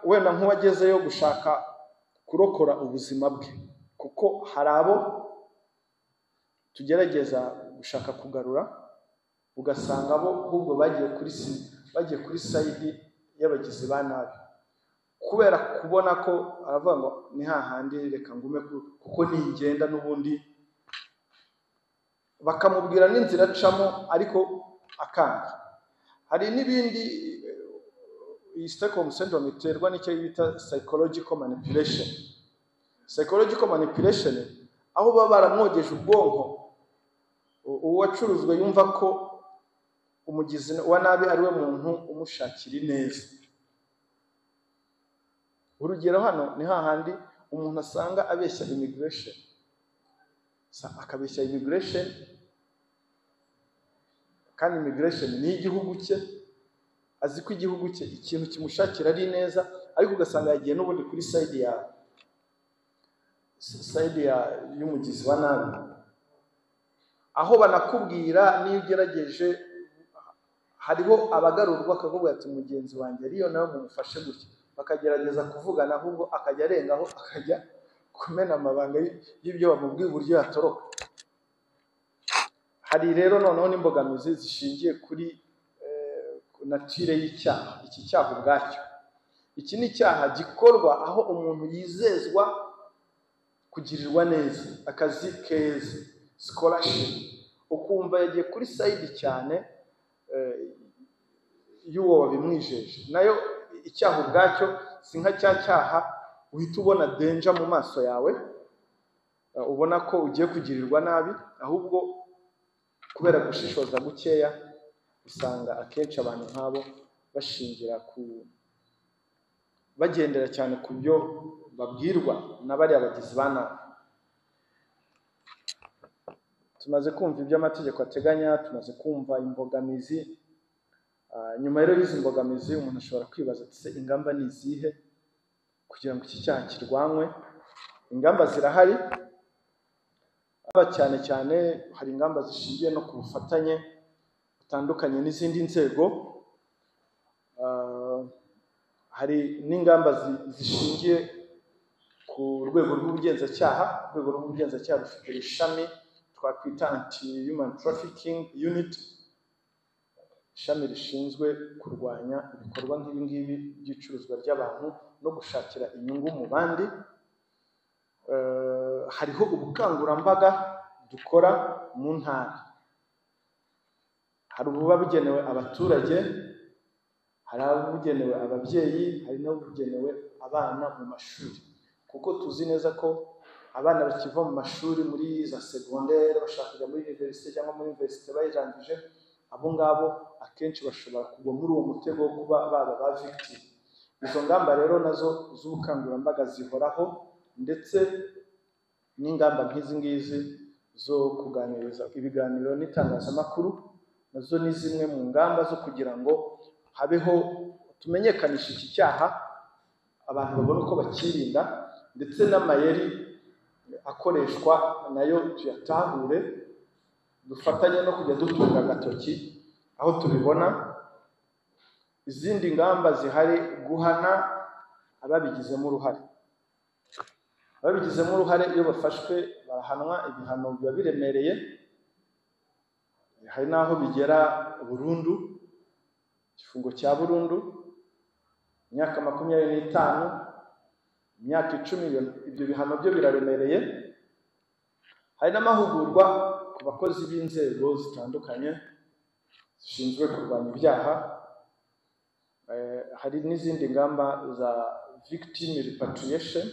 wenda nk'uwagezeyo gushaka kurokora ubuzima bwe, kuko hari abo tugerageza gushaka kugarura, ugasanga bo ahubwo bagiye kuri side y'abagizi ba nabi, kubera kubona ko aravuga ngo ni hahandi, reka ngume kuko ningenda n'ubundi bakamubwira n'inzira acamo, ariko akanga. Hari n'ibindi. Iyi Stockholm syndrome iterwa n'icyo bita psychological manipulation. Psychological manipulation, aho baba baramwogeje ubwonko, uwacuruzwe yumva ko umugizi wa nabi ari we muntu umushakira ineza. Urugero hano ni hahandi umuntu asanga abeshya immigration, akabeshya immigration kandi immigration ni igihugu cye, azi ko igihugu cye ikintu kimushakira ari neza, ariko ugasanga yagiye n'ubundi kuri side ya y'umugizi wa nabi, aho banakubwira n'iyo ugerageje. Hariho abagarurwa akakubwira ati mugenzi wanjye ariyo, nawe mumufashe gutya, bakagerageza kuvugana, ahubwo akajya arengaho akajya kumena amabanga y'ibyo bamubwiye, uburyo yatoroka. Hari rero noneho n'imbogamizi zishingiye kuri nature y'icyaha. Iki cyaha ubwacyo, iki ni icyaha gikorwa aho umuntu yizezwa kugirirwa neza, akazi keza, scholarship, ukumva yagiye kuri side cyane y'uwo wabimwijeje. Nayo icyaha ubwacyo si nka cya cyaha uhita ubona danger mu maso yawe, ubona ko ugiye kugirirwa nabi, ahubwo kubera gushishoza gukeya usanga akenshi abantu nk'abo bashingira ku bagendera cyane ku byo babwirwa na bariya bagizi ba nabi. Tumaze kumva ibyo amategeko ateganya, tumaze kumva imbogamizi. Nyuma rero y'izi mbogamizi, umuntu ashobora kwibaza ati se ingamba ni izihe kugira ngo iki cyaha kirwanywe? Ingamba zirahari. Cyane cyane hari ingamba zishingiye no ku bufatanye butandukanye n'izindi nzego. Hari n'ingamba zishingiye ku rwego rw'ubugenzacyaha. Urwego rw'ubugenzacyaha rufite ishami twakwita anti human trafficking unit, ishami rishinzwe kurwanya ibikorwa nk'ibi ngibi by'icuruzwa ry'abantu no gushakira inyungu mu bandi. Hariho ubukangurambaga dukora mu ntara. Hari ububa bugenewe abaturage, hari abugenewe ababyeyi, hari n'ubugenewe abana mu mashuri, kuko tuzi neza ko abana bakiva mu mashuri muri za segonderi bashaka kujya muri université cyangwa muri université bayirangije. Abo ngabo akenshi bashobora kugwa muri uwo mutego wo kuba baba ba victim. Izo ngamba rero nazo z'ubukangurambaga zihoraho, ndetse n'ingamba nk'izi ngizi zo kuganiriza ibiganiro n'itangazamakuru nazo ni zimwe mu ngamba zo kugira ngo habeho tumenyekanishe iki cyaha, abantu babone uko bakirinda, ndetse n'amayeri akoreshwa nayo tuyatahure, dufatanye no kujya dutunga agatoki aho tubibona. Izindi ngamba zihari, guhana ababigizemo uruhare. Ababigizemo uruhare iyo bafashwe barahanwa, ibihano biba biremereye, hari n'aho bigera burundu, igifungo cya burundu, imyaka 25, imyaka 10, ibyo bihano byo biraremereye. Hari n'amahugurwa ku bakozi b'inzego zitandukanye zishinzwe kurwanya ibyaha. Hari n'izindi ngamba za victim repatriation,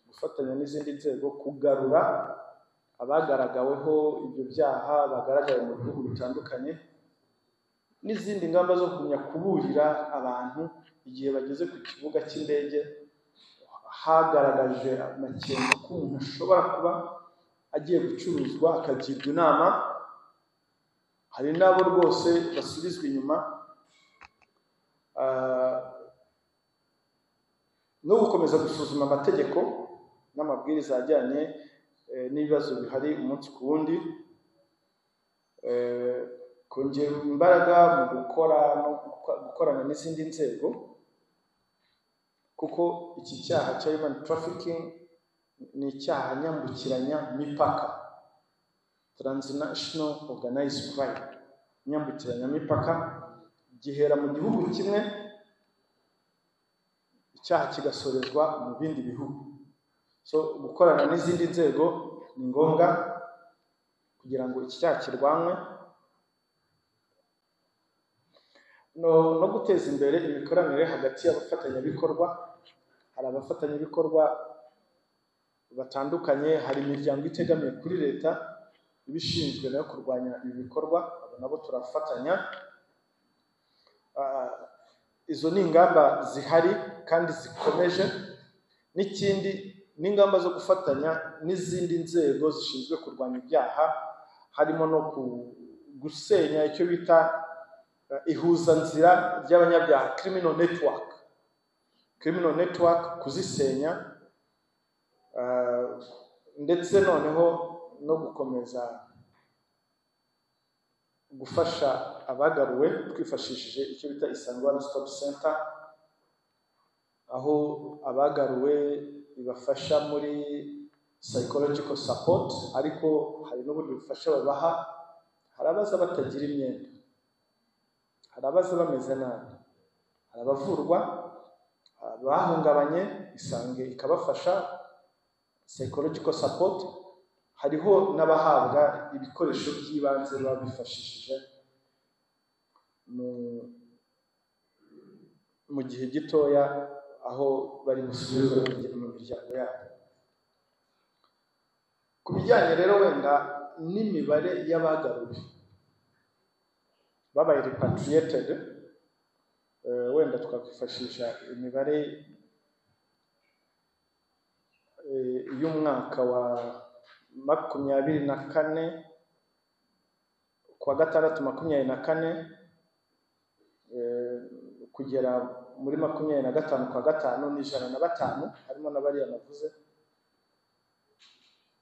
gufatanya n'izindi nzego kugarura abagaragaweho ibyo byaha bagaragaye mu bihugu bitandukanye, n'izindi ngamba zo kugumya kuburira abantu igihe bageze ku kibuga cy'indege hagaragaje amakenga ko umuntu ashobora kuba agiye gucuruzwa akagirwa inama. Hari n'abo rwose basubizwa inyuma. No gukomeza gusuzuma amategeko n'amabwiriza ajyanye n'ibibazo bihari umunsi ku wundi, kongera imbaraga mu gukora no gukorana n'izindi nzego, kuko iki cyaha cya human trafficking ni icyaha nyambukiranya mipaka, transnational organized crime, nyambukiranya mipaka, gihera mu gihugu kimwe icyaha kigasorezwa mu bindi bihugu. So gukorana n'izindi nzego ni ngombwa kugira ngo iki cyaha kirwanywe, no guteza imbere imikoranire hagati y'abafatanyabikorwa. Hari abafatanyabikorwa batandukanye, hari imiryango itegamiye kuri leta ibishinzwe nayo kurwanya ibi bikorwa, abo nabo turafatanya. Izo ni ingamba zihari kandi zikomeje. N'ikindi n'ingamba zo gufatanya n'izindi nzego zishinzwe kurwanya ibyaha, harimo no gusenya icyo bita ihuzanzira ry'abanyabyaha, criminal network. Criminal network kuzisenya, ndetse noneho no gukomeza gufasha abagaruwe twifashishije icyo bita Isange One Stop Center, aho abagaruwe ibafasha muri psychological support, ariko hari n'ubundi bufasha babaha. Hari abaza batagira imyenda, hari abaza bameze nabi, hari abavurwa bahungabanye, Isange ikabafasha psychological support. Hariho n'abahabwa ibikoresho by'ibanze baba bifashishije mu gihe gitoya aho bari busubizwe mu miryango yabo. Ku bijyanye rero wenda n'imibare y'abagaruwe babaye repatriated, wenda twakwifashisha imibare y'umwaka wa 24 kuwa gatandatu 24 kugera muri 25 kwa gatanu ni 105, harimo n'abariya navuze.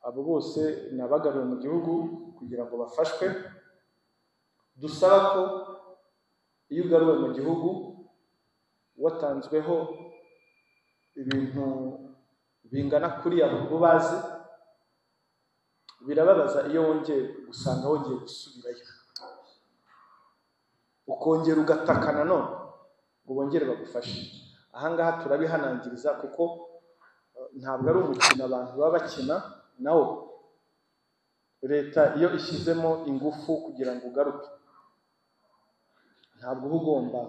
Abo bose ni abagaruwe mu gihugu kugira ngo bafashwe. Dusaba ko iyo ugaruwe mu gihugu watanzweho ibintu bingana kuriya bazi, birababaza iyo wongeye gusanga wongeye gusubirayo, ukongera ugataka nanone ngo bongere bagufashe. Aha ngaha turabihanangiriza kuko ntabwo ari umukino abantu baba bakina nawo. Leta iyo ishyizemo ingufu kugira ngo ugaruke, ntabwo uba ugomba.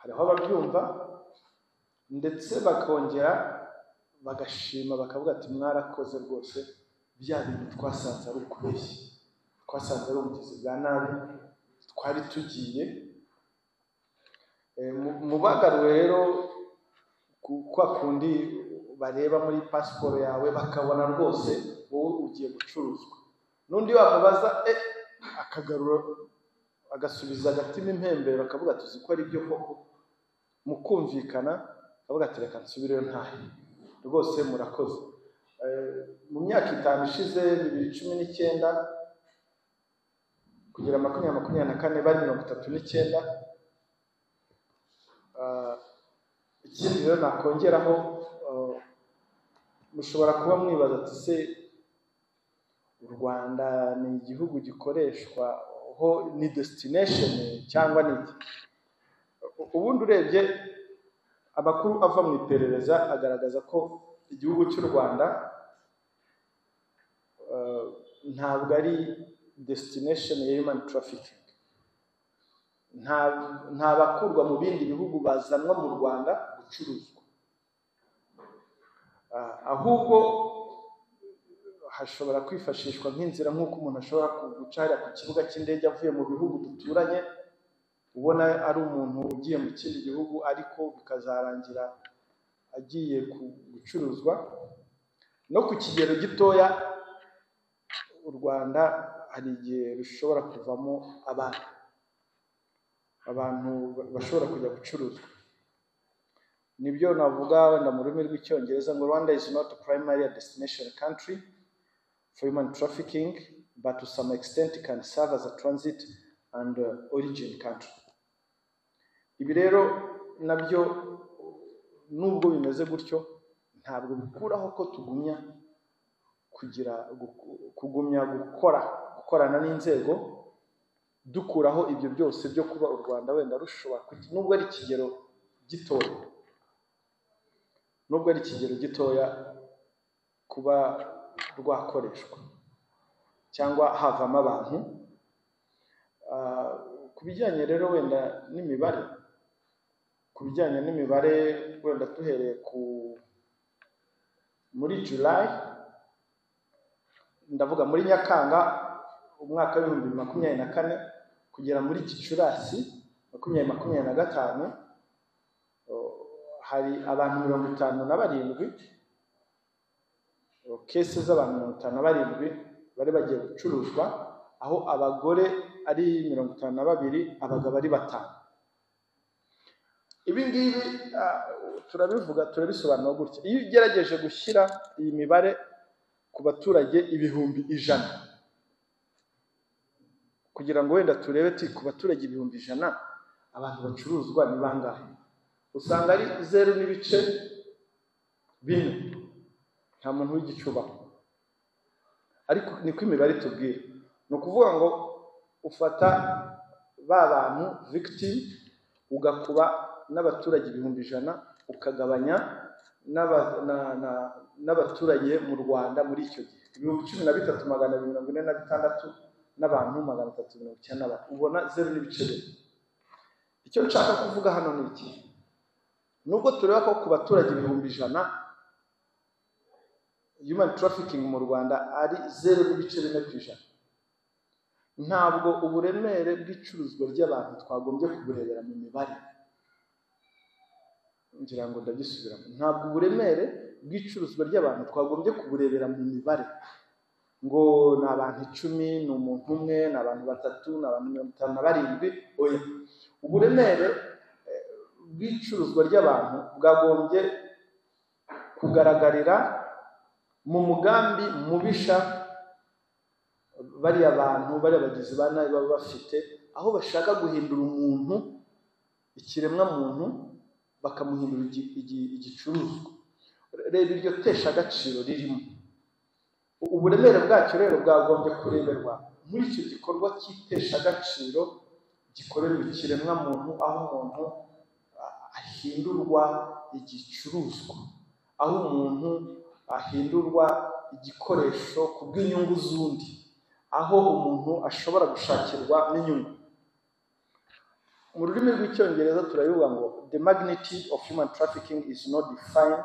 Hariho ababyumva ndetse bakongera bagashima bakavuga ati mwarakoze rwose, bya bintu twasanze ari ukubeshya. Twasanze ari ubugizi bwa nabi, twari tugiye mu bagaruwe rero kwa kundi bareba muri pasiporo yawe bakabona rwose wowe ugiye gucuruzwa, n'undi wamubaza akagarura agasubiza agatima impembero, akavuga tuzi ko ari byo koko, mukumvikana, akavuga ati reka nsubireyo ntahe rwose murakoze. Mu myaka 5 ishize 2019 kugera 2024 bari 39. Ikindi rero nakongeraho, mushobora kuba mwibaza ati se u Rwanda ni igihugu gikoreshwa ho ni destination cyangwa ni iki? Ubundi urebye amakuru ava mu iperereza agaragaza ko igihugu cy'u Rwanda ntabwo ari destination ya human trafficking. Nta bakurwa mu bindi bihugu bazanwa mu Rwanda gucuruzwa, ahubwo hashobora kwifashishwa nk'inzira, nk'uko umuntu ashobora guca hariya ku kibuga cy'indege avuye mu bihugu duturanye, ubona ari umuntu ugiye mu kindi gihugu ariko bikazarangira agiye gucuruzwa. No ku kigero gitoya u Rwanda hari igihe rushobora kuvamo abantu bashobora kujya gucuruzwa. Nibyo navuga wenda mu rurimi rw'Icyongereza ngo Rwanda is not primarily a destination country for human trafficking, but to some extent it can serve as a transit and origin country. Ibi rero nabyo nubwo bimeze gutyo ntabwo bikuraho ko tugumya kugira kugumya gukorana n'inzego, dukuraho ibyo byose byo kuba u Rwanda wenda rushobora, nubwo ari ikigero gitoya, nubwo ari ikigero gitoya, kuba rwakoreshwa cyangwa havamo abantu. Ku bijyanye rero wenda n'imibare, ku bijyanye n'imibare wenda duhereye ku muri July, ndavuga muri Nyakanga umwaka wa 2024 kugera muri Gicurasi 2025, hari abantu 57, case z'abantu 57 bari bagiye gucuruzwa, aho abagore ari 52, abagabo ari 5. Ibi ngibi turabivuga, turabisobanura gutya: iyo ugerageje gushyira iyi mibare ku baturage 100,000, kugira ngo wenda turebe ku baturage 100,000 abantu bacuruzwa ni bangahe, usanga ari 0.4, nta muntu w'igicubaho. Ariko niko imibare itubwira. Ni ukuvuga ngo ufata ba bantu victim ugakuba n'abaturage 100,000, ukagabanya n'abaturage mu Rwanda muri icyo gihe 13,246 n'abantu 394, ubona 0.4. Icyo nshaka kuvuga hano ni iki: nubwo tureba ko ku baturage 100,000 human trafficking mu Rwanda ari 0.4%, ntabwo uburemere bw'icuruzwa ry'abantu twagombye kuburebera mu mibare. Ngira ngo ndagisubiramo: ntabwo uburemere bw'icuruzwa ry'abantu twagombye kuburebera mu mibare, ngo ni abantu 10, ni umuntu umwe, ni abantu 3, ni abantu 57. Oya, uburemere bw'icuruzwa ry'abantu bwagombye kugaragarira mu mugambi mubisha bariya bantu, bariya bagizi ba nabi baba bafite, aho bashaka guhindura umuntu, ikiremwa muntu, bakamuhindura igicuruzwa. Reba iryo tesha agaciro ririmo. Uburemere bwacyo rero bwagombye kureberwa muri icyo gikorwa cy'itesha agaciro gikorerwa ikiremwa muntu, aho umuntu ahindurwa igicuruzwa, aho umuntu ahindurwa igikoresho ku bw'inyungu z'undi, aho umuntu ashobora gushakirwa n'inyungu. Mu rurimi rw'Icyongereza turabivuga ngo the magnitude of human trafficking is not defined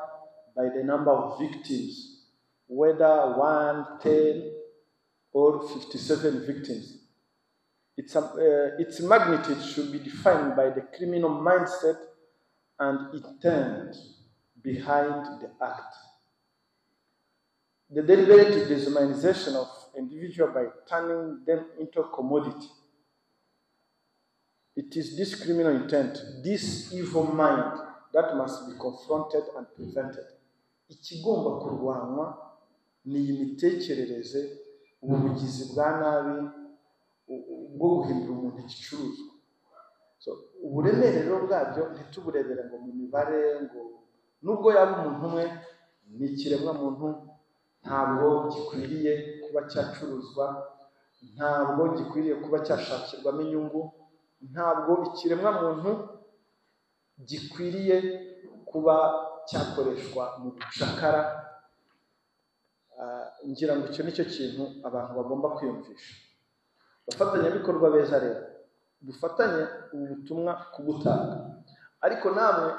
by the number of victims, whether 1, 10. or 57 victims. Its magnitude should be defined by the criminal mindset and intent behind the act. The deliberate dehumanization of individual by turning them into commodity. It is this criminal intent, this evil mind that must be confronted and prevented. Ikigomba kurwanywa ni iyi mitekerereze, ubu bugizi bwa nabi bwo guhindura umuntu igicuruzwa. So, uburemere rero bwabyo ntituburebere ngo mu mibare, ngo nubwo yaba umuntu umwe ni ikiremwa muntu, ntabwo gikwiriye kuba cyacuruzwa, ntabwo gikwiriye kuba cyashakirwamo inyungu, ntabwo ikiremwa muntu gikwiriye kuba cyakoreshwa mu bucakara. Ngira ngo icyo nicyo kintu abantu bagomba kwiyumvisha. Abafatanyabikorwa beza rero dufatanye ubu butumwa kubutanga, ariko namwe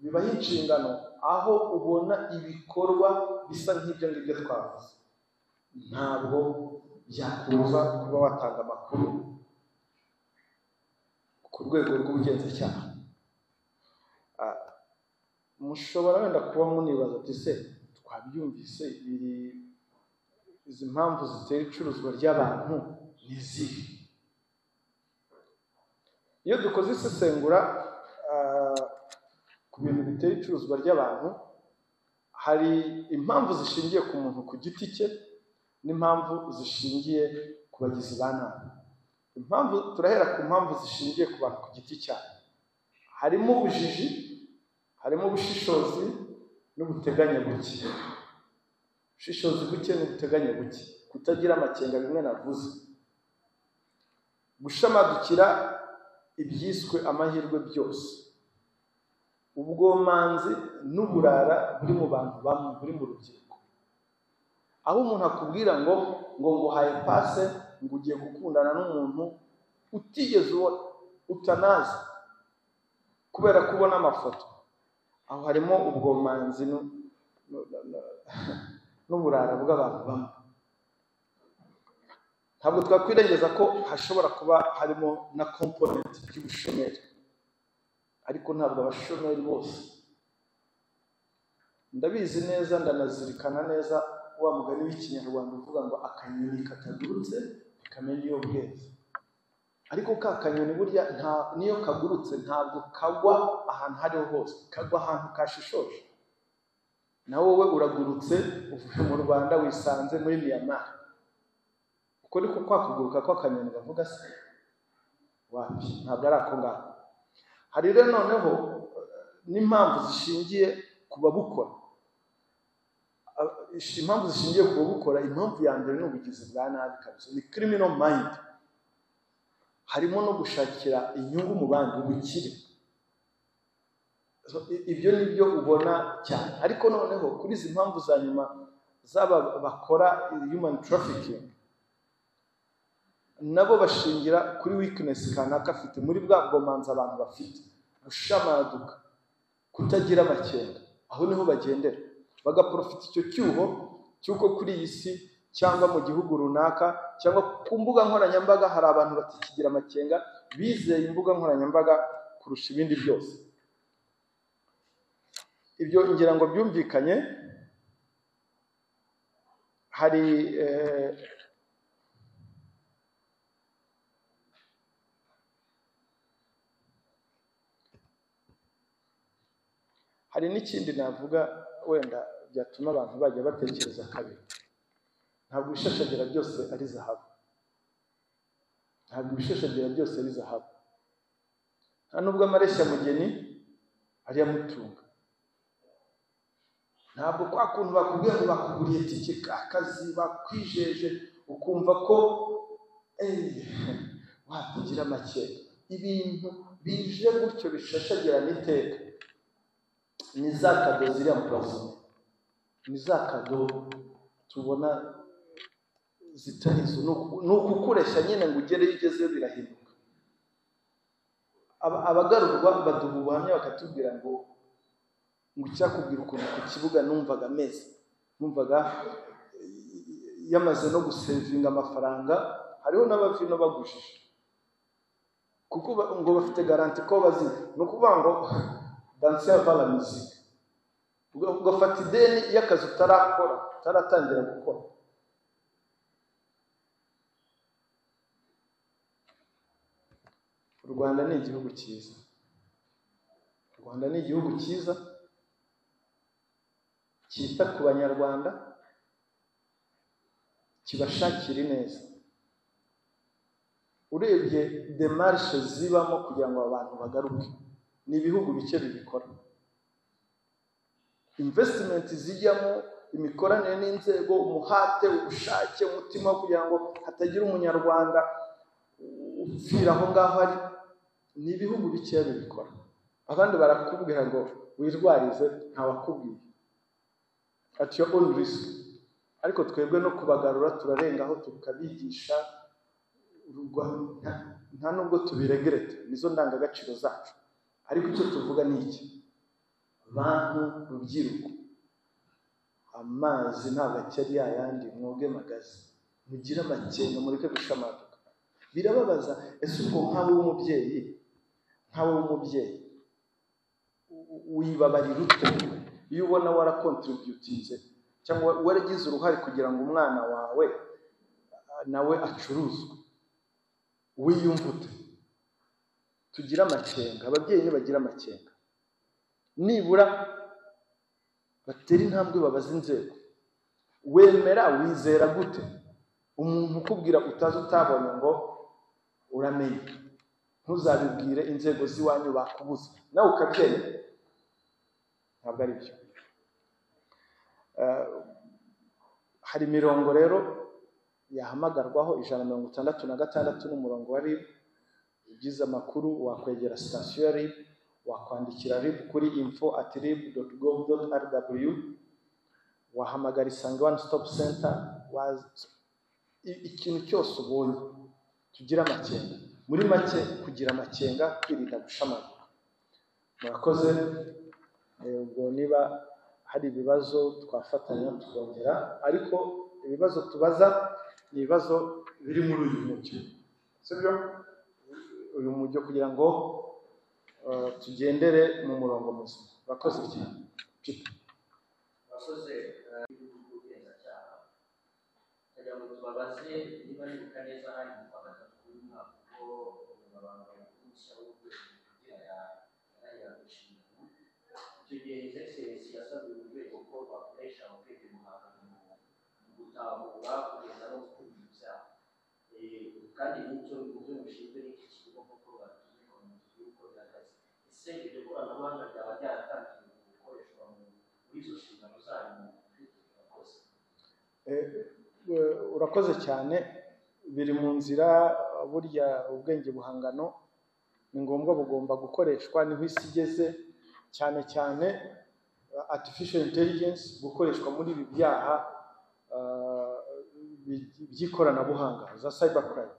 bibaho inshingano aho ubona ibikorwa bisa nk'ibyo ngibyo twavuze, ntabwo byakubuza kuba watanga amakuru ku rwego rw'ubugenzacyaha. Mushobora wenda kuba munibaza ati se twabyumvise, biri izi mpamvu zitera icuruzwa ry'abantu ni izihe? Iyo dukoze isesengura ku bintu bitera icuruzwa ry'abantu, hari impamvu zishingiye ku muntu ku giti cye n'impamvu zishingiye ku bagizi ba nabi. Impamvu turahera ku mpamvu zishingiye ku bantu ku giti cyabo. Harimo ubujiji, harimo ubushishozi n'ubuteganye buke. Ubushishozi buke n'ubuteganye buke, kutagira amakenga bimwe navuze, gushamadukira ibyiswe amahirwe byose, ubwomanzi n'uburara buri mu bantu bamwe, buri mu rubyiruko, aho umuntu akubwira ngo nguhaye pase, ngo ugiye gukundana n'umuntu utigeze ubona, utanazi, kubera kubona amafoto. Aho harimo ubwomanzi n'uburara bw'abantu bamwe. Ntabwo twakwirengeza ko hashobora kuba harimo na component y'ubushomeri, ariko ntabwo abashomeri bose. Ndabizi neza, ndanazirikana neza wa mugani w'ikinyarwanda uvuga ngo akanyoni katagurutse ntikamenya iyo bweze. Ariko ka kanyoni burya niyo kagurutse ntabwo kagwa ahantu hariho hose, kagwa ahantu kashishoje. Na wowe uragurutse uvuye mu Rwanda wisanze muri Myanmar. Uko niko kwa kuguruka kw'akanyoni bavuga se? Wapi, ntabwo ari ako ngako. Hari rero noneho n'impamvu zishingiye ku babukora. Impamvu zishingiye ku babukora, impamvu ya mbere ni ubugizi bwa nabi kabisa, ni criminal mind. Harimo no gushakira inyungu mu bandi, ubukire. Ibyo nibyo ubona cyane. Ariko noneho kuri izi mpamvu za nyuma z'aba bakora human trafficking, nabo bashingira kuri weakness kanaka afite muri bwa bwomanzi abantu bafite, gushamaduka, kutagira amakenga. Aho niho bagendera bagaprofita icyo cyuho cy'uko kuri iyi si cyangwa mu gihugu runaka cyangwa ku mbuga nkoranyambaga hari abantu batikigira amakenga, bizeye imbuga nkoranyambaga kurusha ibindi byose. Ibyo ngira ngo byumvikanye. Hari hari n'ikindi navuga wenda byatuma abantu bajya batekereza kabiri. Ntabwo ibishashagira byose ari zahabu. Ntabwo ibishashagira byose ari zahabu. Nta nubwo amareshya mugeni ari amutunga. Ntabwo kwa kuntu bakubwiye ngo bakuguriye tike akazi bakwijeje ukumva ko watugira amakenga. Ibintu bije gutyo bishashagirana iteka ni za kado ziriya mpurazone, ni za kado tubona zitari izo, ni ukukoresha nyine ngo ugereyo ugezeyo birahinduka. Abagarurwa baduha ubuhamya bakatubwira ngo icyakubwira ukuntu ku kibuga numvaga ameze, numvaga yamaze no gusevinga amafaranga. Hariho n'abavino bagujije kuko ngo bafite garanti ko bazi, ni ukuvuga ngo danse avant la musique, ugafata ideni y'akazi utarakora, utaratangira gukora. U Rwanda ni igihugu cyiza, u Rwanda ni igihugu cyiza cyita ku banyarwanda, kibashakira ineza. Urebye demarche zibamo kugira ngo abantu bagaruke, ni ibihugu bike bibikora. Investment zijyamo, imikoranire n'inzego, umuhate, ubushake, umutima wo kugira ngo hatagira umunyarwanda upfira aho ngaho ari, ni ibihugu bike bibikora. Abandi barakubwira ngo wirwarize, ntawakubwiye, at your own risk. Ariko twebwe no kubagarura turarengaho tukabigisha, nta nubwo tubiregereta, nizo ndangagaciro zacu. Ariko icyo tuvuga ni iki: bantu rubyiruko, amazi ntabwo akiri yayandi, mwoge magazi, mugire amakenga, mureke gushamaduka. Birababaza. Ese ubwo nkawe w'umubyeyi, nkawe w'umubyeyi wibabarira ute iyo ubona warakontributinze cyangwa waragize uruhare kugira ngo umwana wawe nawe acuruzwe? Wiyumva ute? Tugire amakenga, ababyeyi nibagira amakenga, nibura batera intambwe babaza inzego. Wemera, wizera gute umuntu ukubwira utazi utabonye ngo uramenye, ntuzabibwire inzego z'iwanyu bakubuza, nawe ukabyemera? Ntabwo ari byo. Hari imirongo rero yahamagarwaho, 166 n'umurongo wa RIB. Ugize amakuru wakwegera sitasiyo ya RIB, wakwandikira RIB kuri info@rib.gov.rw, wahamagara Isange One Stop Center. Ikintu cyose ubonye, tugira amakenga. Muri make, kugira amakenga, kwirinda gushamaduka. Murakoze. Ubwo niba hari ibibazo twafatanya tukongera, ariko ibibazo tubaza ni ibibazo biri muri uyu mujyo, sibyo? Uyu mujyo kugira ngo tugendere mu murongo muzima. Murakoze cyane. Murakoze. Ubugenzacyaha, kugira ngo tubabaze niba nibuka neza, hari mu kwa gatatu w'uyu mwaka ubwo umunyamabanga mukuru mushya w'urwego kugira yarahira inshingano. Icyo gihe His Excellency yasabye uru rwego ko rwakoresha ubwenge buhangano mu gutahura, kugeza no gukumira ibyaha. Kandi n'icyo mu byo mushinzwe n'iki kigo nk'uko batubwiye uko bihagaze. Ese iryo koranabuhanga ryaba ryaratangiye gukoreshwa muri izo nshingano zanyu? Murakoze. Urakoze cyane. Biri mu nzira. Burya ubwenge buhangano ni ngombwa, bugomba gukoreshwa, niho isi igeze, cyane cyane artificial intelligence gukoreshwa muri ibi byaha by'ikoranabuhanga za cyber crime.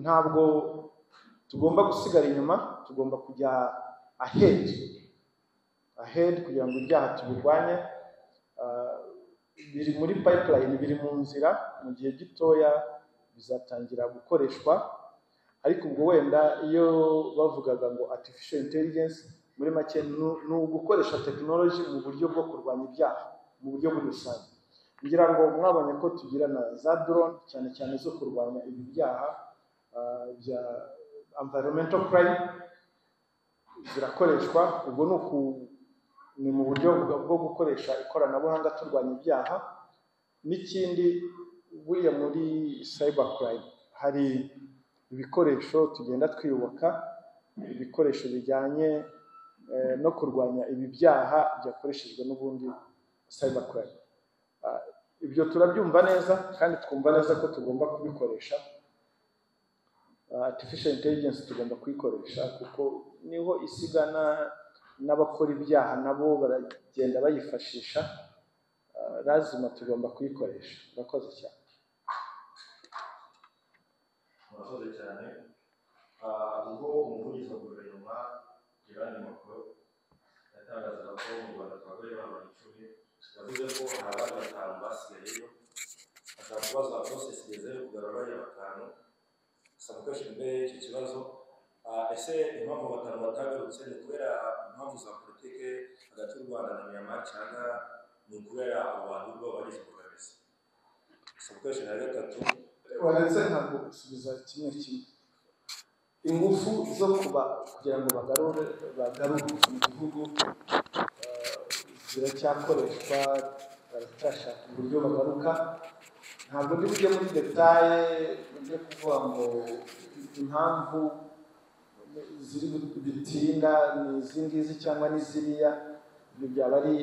Ntabwo tugomba gusigara inyuma, tugomba kujya ahead kugira ngo ibyaha tubirwanye. Biri muri pipeline, biri mu nzira, mu gihe gitoya bizatangira gukoreshwa. Ariko ubwo wenda iyo bavugaga ngo artificial intelligence, muri make ni ugukoresha technology mu buryo bwo kurwanya ibyaha mu buryo muri rusange. Ngira ngo mwabonye ko tugira na za drone, cyane cyane zo kurwanya ibi byaha bya environmental crime, zirakoreshwa. Ubwo ni mu buryo bwo gukoresha ikoranabuhanga turwanya ibyaha. N'ikindi, buriya muri cyber crime hari ibikoresho tugenda twiyubaka, ibikoresho bijyanye no kurwanya ibi byaha byakoreshejwe n'ubundi cyber crime. Ibyo turabyumva neza kandi twumva neza ko tugomba kubikoresha. Artificial intelligence tugomba kuyikoresha kuko niho isigana, n'abakora ibyaha nabo baragenda bayifashisha, lazima tugomba kuyikoresha. Murakoze cyane. Murakoze cyane. Ubwo umuvugizi wa guverinoma Gerard Macron yatangazaga ko mu Rwanda twagaye abantu 10, yavuze ko hari abandi 5 basigayeyo. Nshaka kubaza process igeze yo kugarura bariya batanu. Sub-question B y'icyo kibazo, ese impamvu batanu batagarutse ni ukubera impamvu za politike hagati y'u Rwanda na Myanmar, cyangwa ni ukubera abo bantu ubwo bagize imbogamizi? Sub-question ya gatatu, Waretse nkagusubiza kimwe kimwe. Ingufu zo kuba kugira ngo bagaruke mu gihugu ziracyakoreshwa, baracyashaka uburyo bagaruka. Ntabwo ndi bujye muri détails, njye kuvuga ngo impamvu ziri bitinda ni izi ngizi cyangwa ni ziriya. Ibyo byaba ari,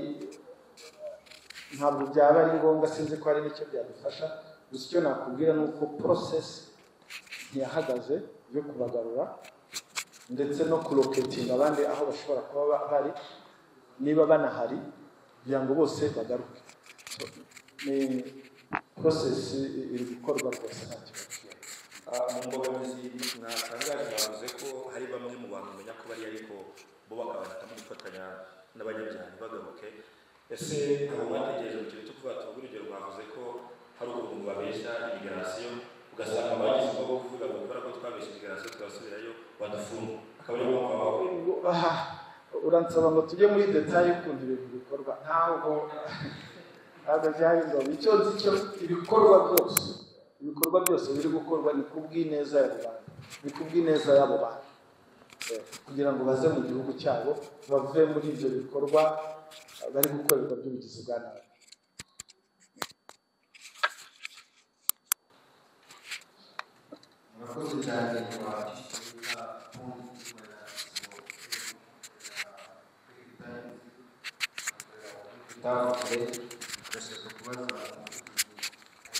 ntabwo byaba ari ngombwa, sinzi ko hari n'icyo byadufasha. Gusa icyo nakubwira ni uko process ntiyahagaze yo kubagarura, ndetse no kulocatinga abandi aho bashobora kuba bari, niba banahari, kugira ngo bose bagaruke. So, ni process iri gukorwa rwose, nta kibazo. Mu mbogamizi mwatangaje, bavuze ko hari bamwe mu bantu bamenya ko bari, ariko bo bakaba bahitamo gufatanya n'abanyabyaha ntibagaruke. Ese abo bategereje mu kintu cyo kuvuga, tuvuge urugero, mwavuze ko hari ukuntu babeshya immigration, ugasanga bagize ubwo bwo kuvuga ngo kubera ko twabeshye immigration turasubirayo badufunga, akaba ariyo mpamvu baba Aha, uransaba ngo tujye muri détails y'ukuntu ibintu bikorwa. Ntabwo byari ngombwa. Icyo nzi cyo, ibikorwa byose biri gukorwa ni kubw'ineza ya rubanda, ni kubw'ineza y'abo bantu, kugira ngo baze mu gihugu cyabo, bave muri ibyo bikorwa bari gukorerwa by'ubugizi bwa nabi. Murakoze cyane. Kwa Kishika. Ndashaka kubaza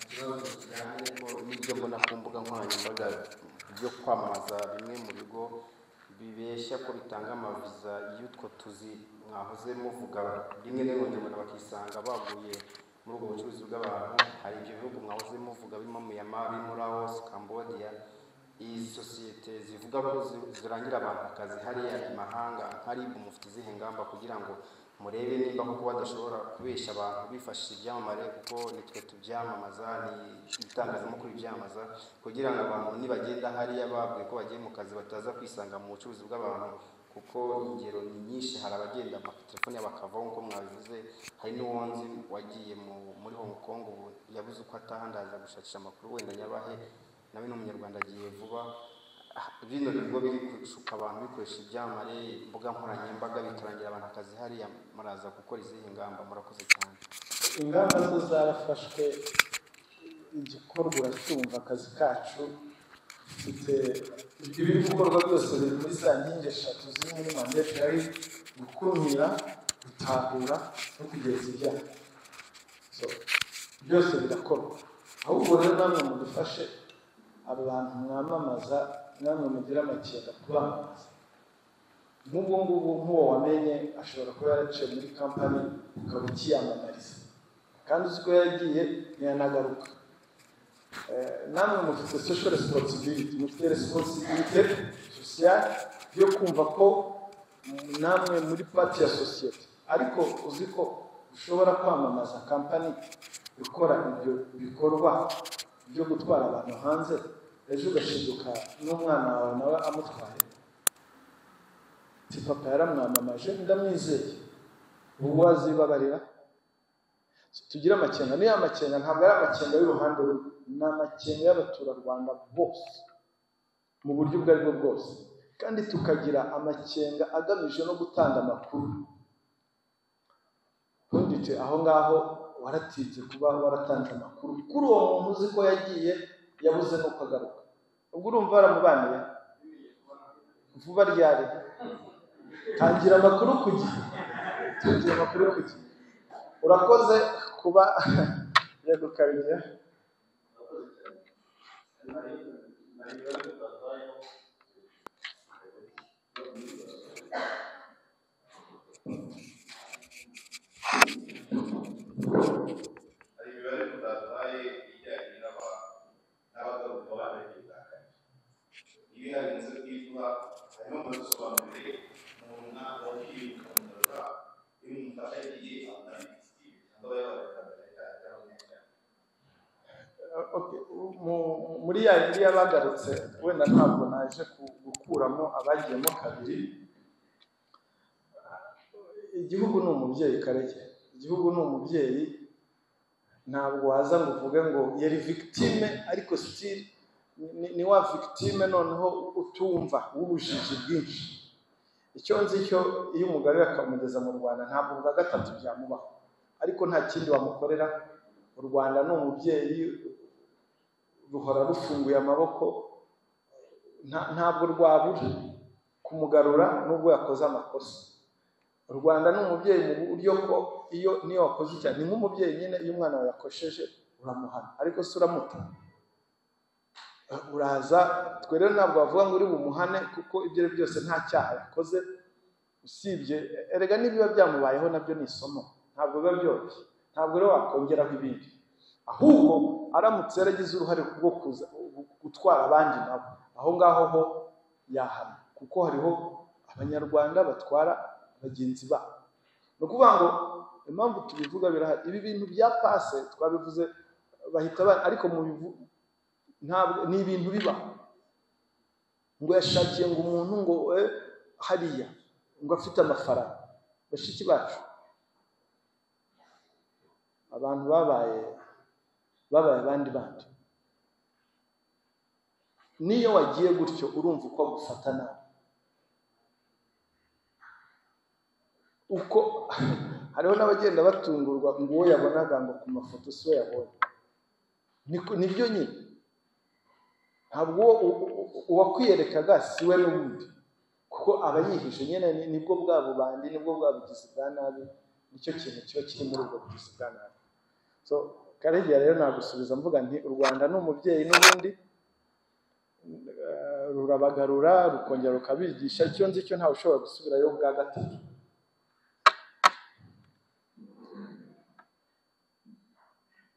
ikibazo kijyanye n'ibyo mbona ku mbuga nkoranyambaga byo kwamamaza bimwe mu bigo bibeshya ko bitanga amaviza y'utwo tuzi mwahoze muvuga. Rimwe na rimwe mbona bakisanga baguye muri ubwo bucuruzi bw'abantu. Hari ibyo bihugu mwahoze muvuga birimo Myanmar, birimo Laos, Cambodia. Izi sosiyete zivuga ko zirangira abantu akazi hariya i mahanga, nka RIB mufite izihe ngamba kugira ngo murebe nimba koko badashobora kubeshya abantu bifashishije ibyamamare, kuko nitwe tubyamamaza, ni ibitangazamakuru bibyamamaza, kugira ngo abantu nibagenda hariya babwiye ko bagiye mu kazi bataza kwisanga mu bucuruzi bw'abantu? Kuko ingero ni nyinshi, hari abagenda amatelefone yabo akavaho nk'uko mwabivuze. Hari n'uwo nzi wagiye muri Hong Kong, ubu yabuze uko ataha. Ndaza gushakisha amakuru wenda nyabahe, nawe ni umunyarwanda, agiye vuba. Bino bigo biri gushuka abantu bikoresha ibyamamare, imbuga nkoranyambaga, bikarangira abantu akazi hariya, muraza gukora izihe ngamba? Murakoze cyane. Ingamba zo zarafashwe, igikorwa uracyumva. Akazi kacu dufite, ibiri gukorwa byose biri muri za nkingi eshatu ziri muri mandate, ari gukumira, gutahura no kugeza ibyaha. So, byose birakorwa. Ahubwo rero namwe mudufashe, abo bantu mwamamaza, namwe mugire amakenga kubamamaza. Nk'ubu ngubu, nk'uwo wamenye ashobora kuba yaraciye muri kampani, ukaba ukiyamamariza kandi uzi ko yagiye ntiyanagaruka. Namwe mufite social responsibility, mufite responsabilité sociale yo kumva ko namwe muri part ya sosiyete. Ariko uzi ko ushobora kwamamaza kampani ikora ibyo bikorwa byo gutwara abantu hanze, ejo ugashiduka n'umwana wawe nawe amutwaye, ti papa yaramwamamaje, ndamwizeye, ubu wazibabarira? Tugire amakenga. Niyo amakenga ntabwo ari amakenga y'uruhande rumwe, ni amakenga y'abaturarwanda bose mu buryo ubwo aribwo bwose, kandi tukagira amakenga agamije no gutanga amakuru. Ntugite aho ngaho waratinze kuba waratanze amakuru kuri uwo muntu uzi ko yagiye, yabuze n'uko agaruka. Ubwo urumva waramubaniye vuba ryari? Tangira amakuru ku gihe, tangira amakuru ku gihe. Urakoze kuba yego Karegeya. Murakoze cyane. Hari ibibazo twabayeho. Hari imibare mutaduhaye ijyanye n'abagaruka bana bwa kane. Niba ihari muze kuyiduha, hanyuma mudusobanurire umuntu wagiye mukamugarura, iyo umuntu agiye abona cyangwa aba yabaye cyangwa. Okay, muri ya yindi y'abagarutse, wenda ntabwo naje gukuramo abagiyemo kabiri. Igihugu ni umubyeyi, Karege. Igihugu ni umubyeyi, ntabwo waza ngo uvuge ngo yari victime, ariko still ni wa victime noneho utumva, w'ubujiji bwinshi. Icyo nzi cyo, iyo umugore akamugeza mu Rwanda, ntabwo bwa gatatu byamubaho, ariko nta kindi wamukorera. U Rwanda ni umubyeyi, ruhora rufunguye amaboko, ntabwo rwabura kumugarura nubwo yakoze amakosa. U Rwanda ni umubyeyi mu buryo ko iyo niyo wakoze icyaha, ni nk'umubyeyi nyine, iyo umwana wawe yakosheje uramuhana, ariko se uramuta? Uraza twe rero ntabwo bavuga ngo uri bumuhane, kuko ibyo ari byose nta cyaha yakoze, usibye erega n'ibiba byamubayeho nabyo ni isomo, ntabwo biba byoroshye, ntabwo rero wakongeraho ibindi. Ahubwo aramutse yaragize uruhare rwo kuza gutwara abandi nabo, aho ngaho ho yahana, kuko hariho Abanyarwanda batwara bagenzi babo. Ni ukuvuga ngo impamvu tubivuga birahari, ibi bintu bya pase twabivuze bahita, ariko mu ntabwo ni ibintu bibaho ngo yashakiye ngo umuntu ngo hariya ngo afite amafaranga. Bashiki bacu, abantu babaye abandi bandi, niyo wagiye gutyo urumva uko agufata nawe, uko hariho n'abagenda batungurwa ngo uwo yabonaga ngo ku mafoto si we yabonye. Nibyo nyine, ntabwo uwakwiyerekaga si we n'ubundi, kuko aba yihishe nyine. Nibwo bwa bubandi, nibwo bwa bugizi bwa nabi, nicyo kintu kiba kiri muri ubwo bugizi bwa nabi. So Karegeya rero nagusubiza mvuga nti u Rwanda ni umubyeyi n'ubundi, rurabagarura rukongera rukabigisha. Icyo nzi cyo, ntawe ushobora gusubirayo bwa gatatu.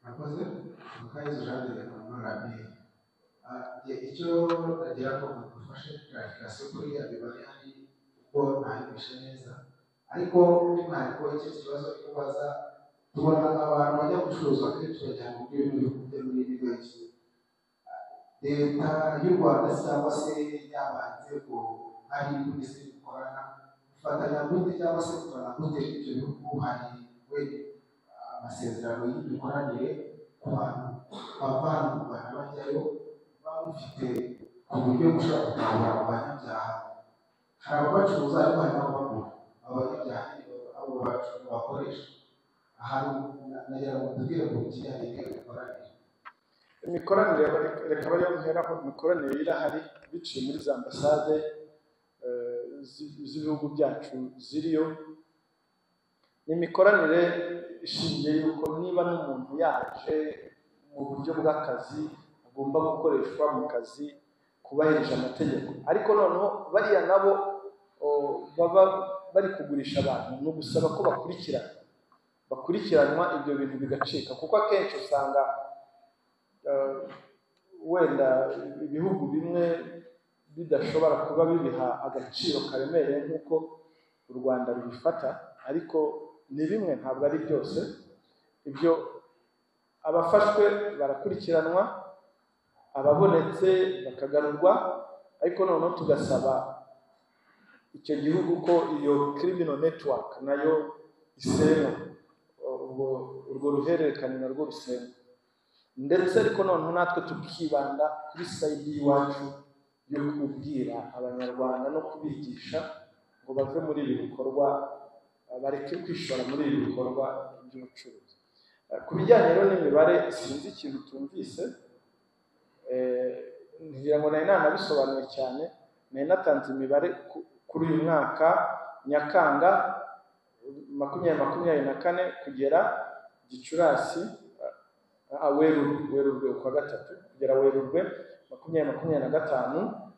Murakoze. Mukayezu Jean de Honorable, icyo nagira ngo mudufashe clarification kuri ya mibare, hari ubwo ntayumvishe neza, ariko by'umwihariko iki kibazo cyo kubaza, tubona abantu bajya gucuruza akenshi bajyana muri bino bihugu byo muri Middle East. Leta y'u Rwanda cyangwa se yaba inzego hari n'izindi dukorana, dufatanya gute cyangwa se dukorana gute ibyo bihugu? Hari wenda amasezerano y'imikoranire ku bantu bava hano mu Rwanda bajyayo, baba mufite ku buryo mushobora gutahura abo banyabyaha? Hari ababacuruza ariko hari n'ababagura, abo banyabyaha abo bakoresha. Ahantu nagira ngo tubwire ku kijyanye n'imikoranire. Imikoranire, reka bariyo mperaho. Imikoranire irahari biciye muri za ambasade z'ibihugu byacu ziriyo. Ni imikoranire ishingiye yuko niba n'umuntu yaje mu buryo bw'akazi, agomba gukoreshwa mu kazi kubahirije amategeko. Ariko noneho bariya nabo baba bari kugurisha abantu, ni ugusaba ko bakurikiranwa, ibyo bintu bigacika, kuko akenshi usanga wenda ibihugu bimwe bidashobora kuba bibiha agaciro karemereye nk'uko u Rwanda rubifata, ariko ni bimwe, ntabwo ari byose. Ibyo abafashwe barakurikiranwa, ababonetse bakagarurwa, ariko noneho tugasaba icyo gihugu ko iyo criminal network nayo isenywa, urwo ruhererekane narwo rusenywa ndetse. Ariko noneho natwe tukibanda kuri side y'iwacu yo kubwira Abanyarwanda no kubigisha ngo bave muri ibi bikorwa, bareke kwishora muri ibi bikorwa by'ubucuruzi. Ku bijyanye rero n'imibare, sinzi ikintu tumvise, ngira ngo nari nanabisobanuye cyane. Nari natanze imibare kuri uyu mwaka, Nyakanga 2024 kugera Gicurasi, Werurwe, ukwa gatatu kugera Werurwe 2025,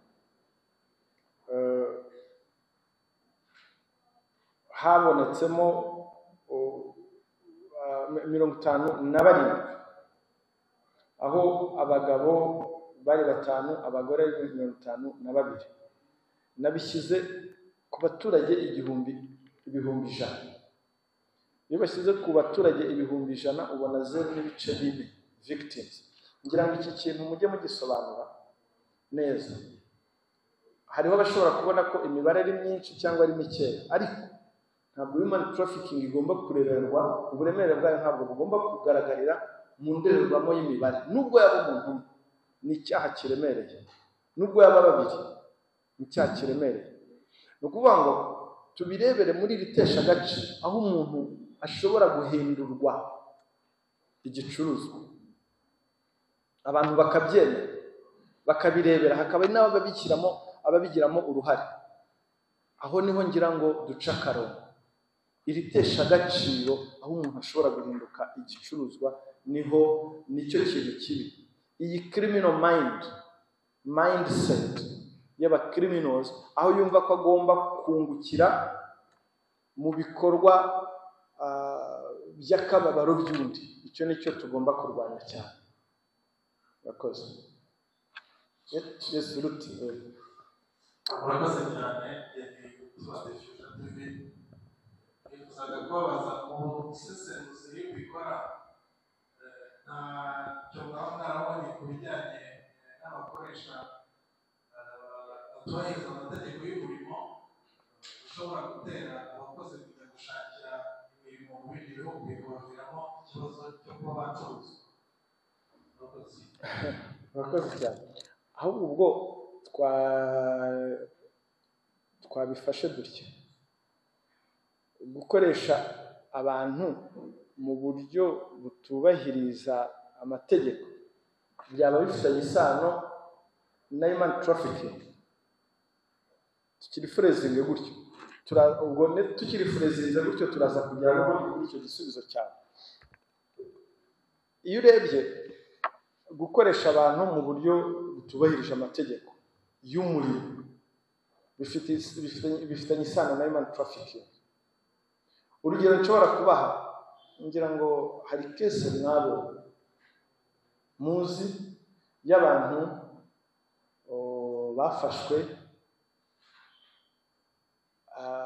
habonetsemo 57, aho abagabo bari batanu, abagore 52. Nabishyize ku baturage 100,000. Iyo bashyize ku baturage 100,000, ubona 0.4 victims. Ngira ngo iki kintu mujye mugisobanura neza. Hariho abashobora kubona ko imibare ari myinshi cyangwa ari mikeya, ariko ntabwo human trafficking igomba kureberwa, uburemere bwayo ntabwo bugomba kugaragarira mu ndorerwamo y'imibare. Nubwo yaba umuntu umwe, ni icyaha kiremereye. Nubwo yaba babiri, ni icyaha kiremereye. Ni ukuvuga ngo tubirebere muri iri teshagaciro, aho umuntu ashobora guhindurwa igicuruzwa, abantu bakabyemera, bakabirebera, hakaba n'ababishyiramo, ababigiramo uruhare. Aho niho ngira ngo duce akarongo. Iri teshagaciro aho umuntu ashobora guhinduka igicuruzwa, niho nicyo kintu kibi. Iyi criminal mindset y'aba criminals, aho yumva ko agomba kungukira mu bikorwa by'akababaro by'undi, icyo nicyo tugomba kurwanya cyane. Murakoze. Yes, Ruti. Murakoze cyane. Tuba Future TV, nifuzaga kubabaza mu busesenguzi iyo ubikora, ntacyo mwaba mwarabonye ku bijyanye n'abakoresha batubahiriza amategeko y'umurimo, ushobora gutera abakozi kujya gushakira imirimo mu bindi bihugu, bikabaviramo ikibazo cyo kuba bacuruzwa? Murakoze. Murakoze cyane. Ahubwo ubwo twabifashe dutya: gukoresha abantu mu buryo butubahiriza amategeko byaba bifitanye isano na human trafficking? Tukiri phrasinge gutyo, ubwo tukiri phrasinze gutyo, turaza kugera n'ubundi kuri icyo gisubizo cyawe. Iyo urebye gukoresha abantu mu buryo butubahirije amategeko y'umurimo bifitanye isano na human trafficking. Urugero nshobora kubaha, ngira ngo hari case mwabonye muzi y'abantu bafashwe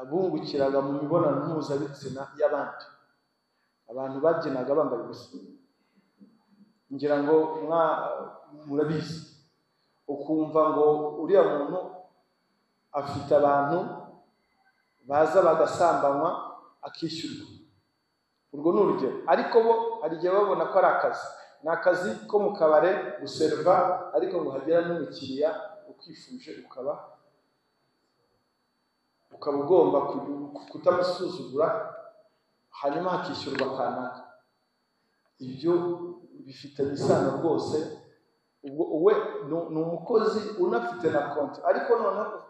bungukiraga mu mibonano mpuzabitsina y'abandi, abantu babyinaga bambaye ubusa. Ngira ngo murabizi. Ukumva ngo uriya muntu afite abantu baza bagasambanywa, akishyurwa. Urwo ni urugero. Ariko bo hari igihe babona ko ari akazi, ni akazi ko mu kabare guseriva, ariko ngo hagera n'umukiriya ukwifuje, ukaba ugomba kutamusuzugura, hanyuma hakishyurwa kanaka. Ibyo bifitanye isano rwose. Ubwo we ni umukozi unafite na konti, ariko noneho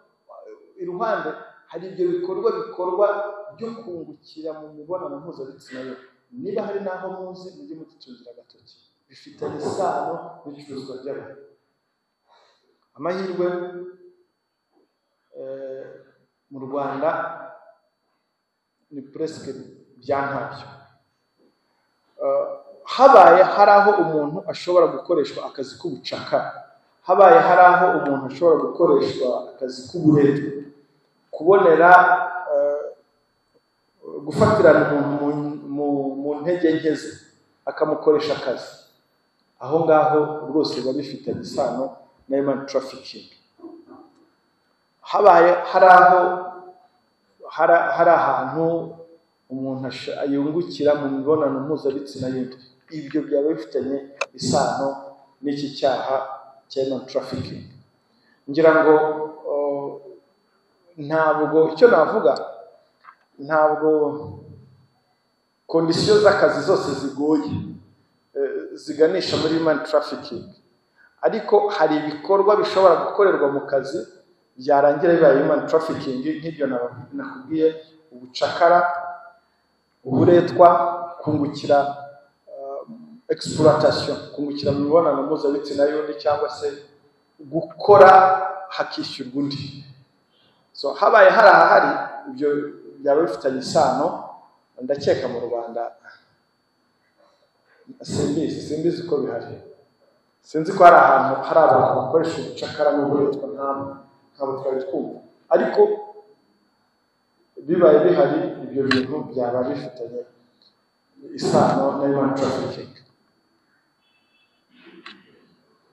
iruhande hari ibyo bikorwa bikorwa byo kungukira mu mibonano mpuzabitsina. Yo niba hari n'aho muzi, mujye mudutungira agatoki. Bifitanye isano n'icuruzwa ry'abantu. Amahirwe, mu Rwanda ni presque bya ntabyo. Habaye hari aho umuntu ashobora gukoreshwa akazi k'ubucakara, habaye hari aho umuntu ashobora gukoreshwa akazi k'uburetwa, kubonera gufatirana umuntu mu ntege nke ze akamukoresha akazi, aho ngaho rwose biba bifitanye isano na human trafficking. Habaye hari aho hari ahantu umuntu yungukira mu mibonano mpuzabitsina y'undi, ibyo byaba bifitanye isano n'iki cyaha cya human trafficking. Ngira ngo ntabwo icyo navuga, ntabwo conditions z'akazi zose zigoye ziganisha muri human trafficking, ariko hari ibikorwa bishobora gukorerwa mu kazi byarangira bibaye human trafficking, nk'ibyo nakubwiye: ubucakara, uburetwa, kungukira, exploitation, kungukira mu mibonano mpuzabitsina y'undi, cyangwa se gukora hakishyurwa undi. So habaye hari ahari ibyo byaba bifitanye isano. Ndakeka mu Rwanda simbizi ko bihari, sinzi ko hari ahantu hari abantu bakoresha ubucakara n'uburetwa, ntabwo twari twumva. Ariko bibaye bihari, ibyo bintu byaba bifitanye isano na human trafficking.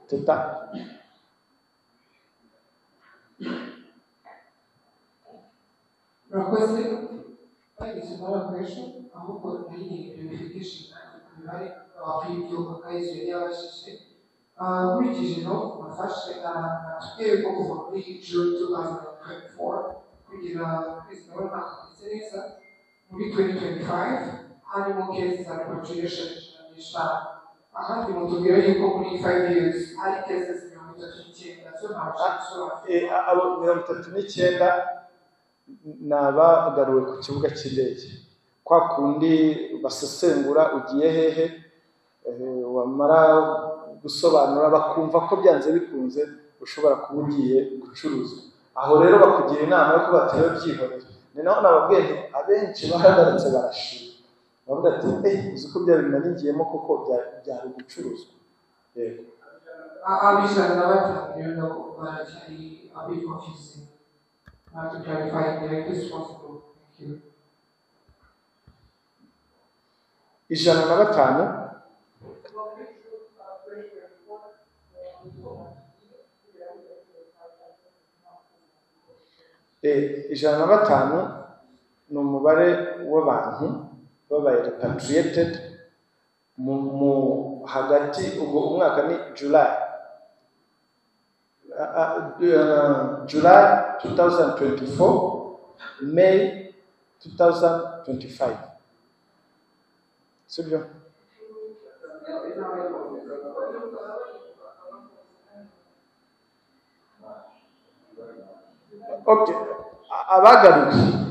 Teta. Murakoze. It's another question, ahubwo nari verification ku mibare kw'ibyo Akayezu yari yabajije. Nkurikije note nafashe, natubwiye ko kuva muri June 2024 kugera kwezi, ndabona ndetse neza, muri 2025 harimo cases za repatriation 105. Ahandi mutubwira yuko muri 5 years hari cases 39, zo ntabasha gusobanura. Abo 39 ni abagaruwe ku kibuga cy'indege, kwa kundi basesengura ugiye hehe, wamara gusobanura bakumva ko byanze bikunze ushobora kuba ugiye gucuruza. Aho rero bakugira inama yo kuba batera byihorere. Ni naho nababwiye nti abenshi bahagarutse barashima, bavuga ati: "Eh, uzi ko bya bintu nari ngiyemo koko byari gucuruzwa?" Yego. Ab'105 rero nabo baracyari a bit confusing. To clarify there if possible. Thank you. 105. 105 ni umubare w'abantu babaye repatriated mu hagati, ubwo umwaka ni July 2024, May 2025, sibyo? Okay, abagaruwe.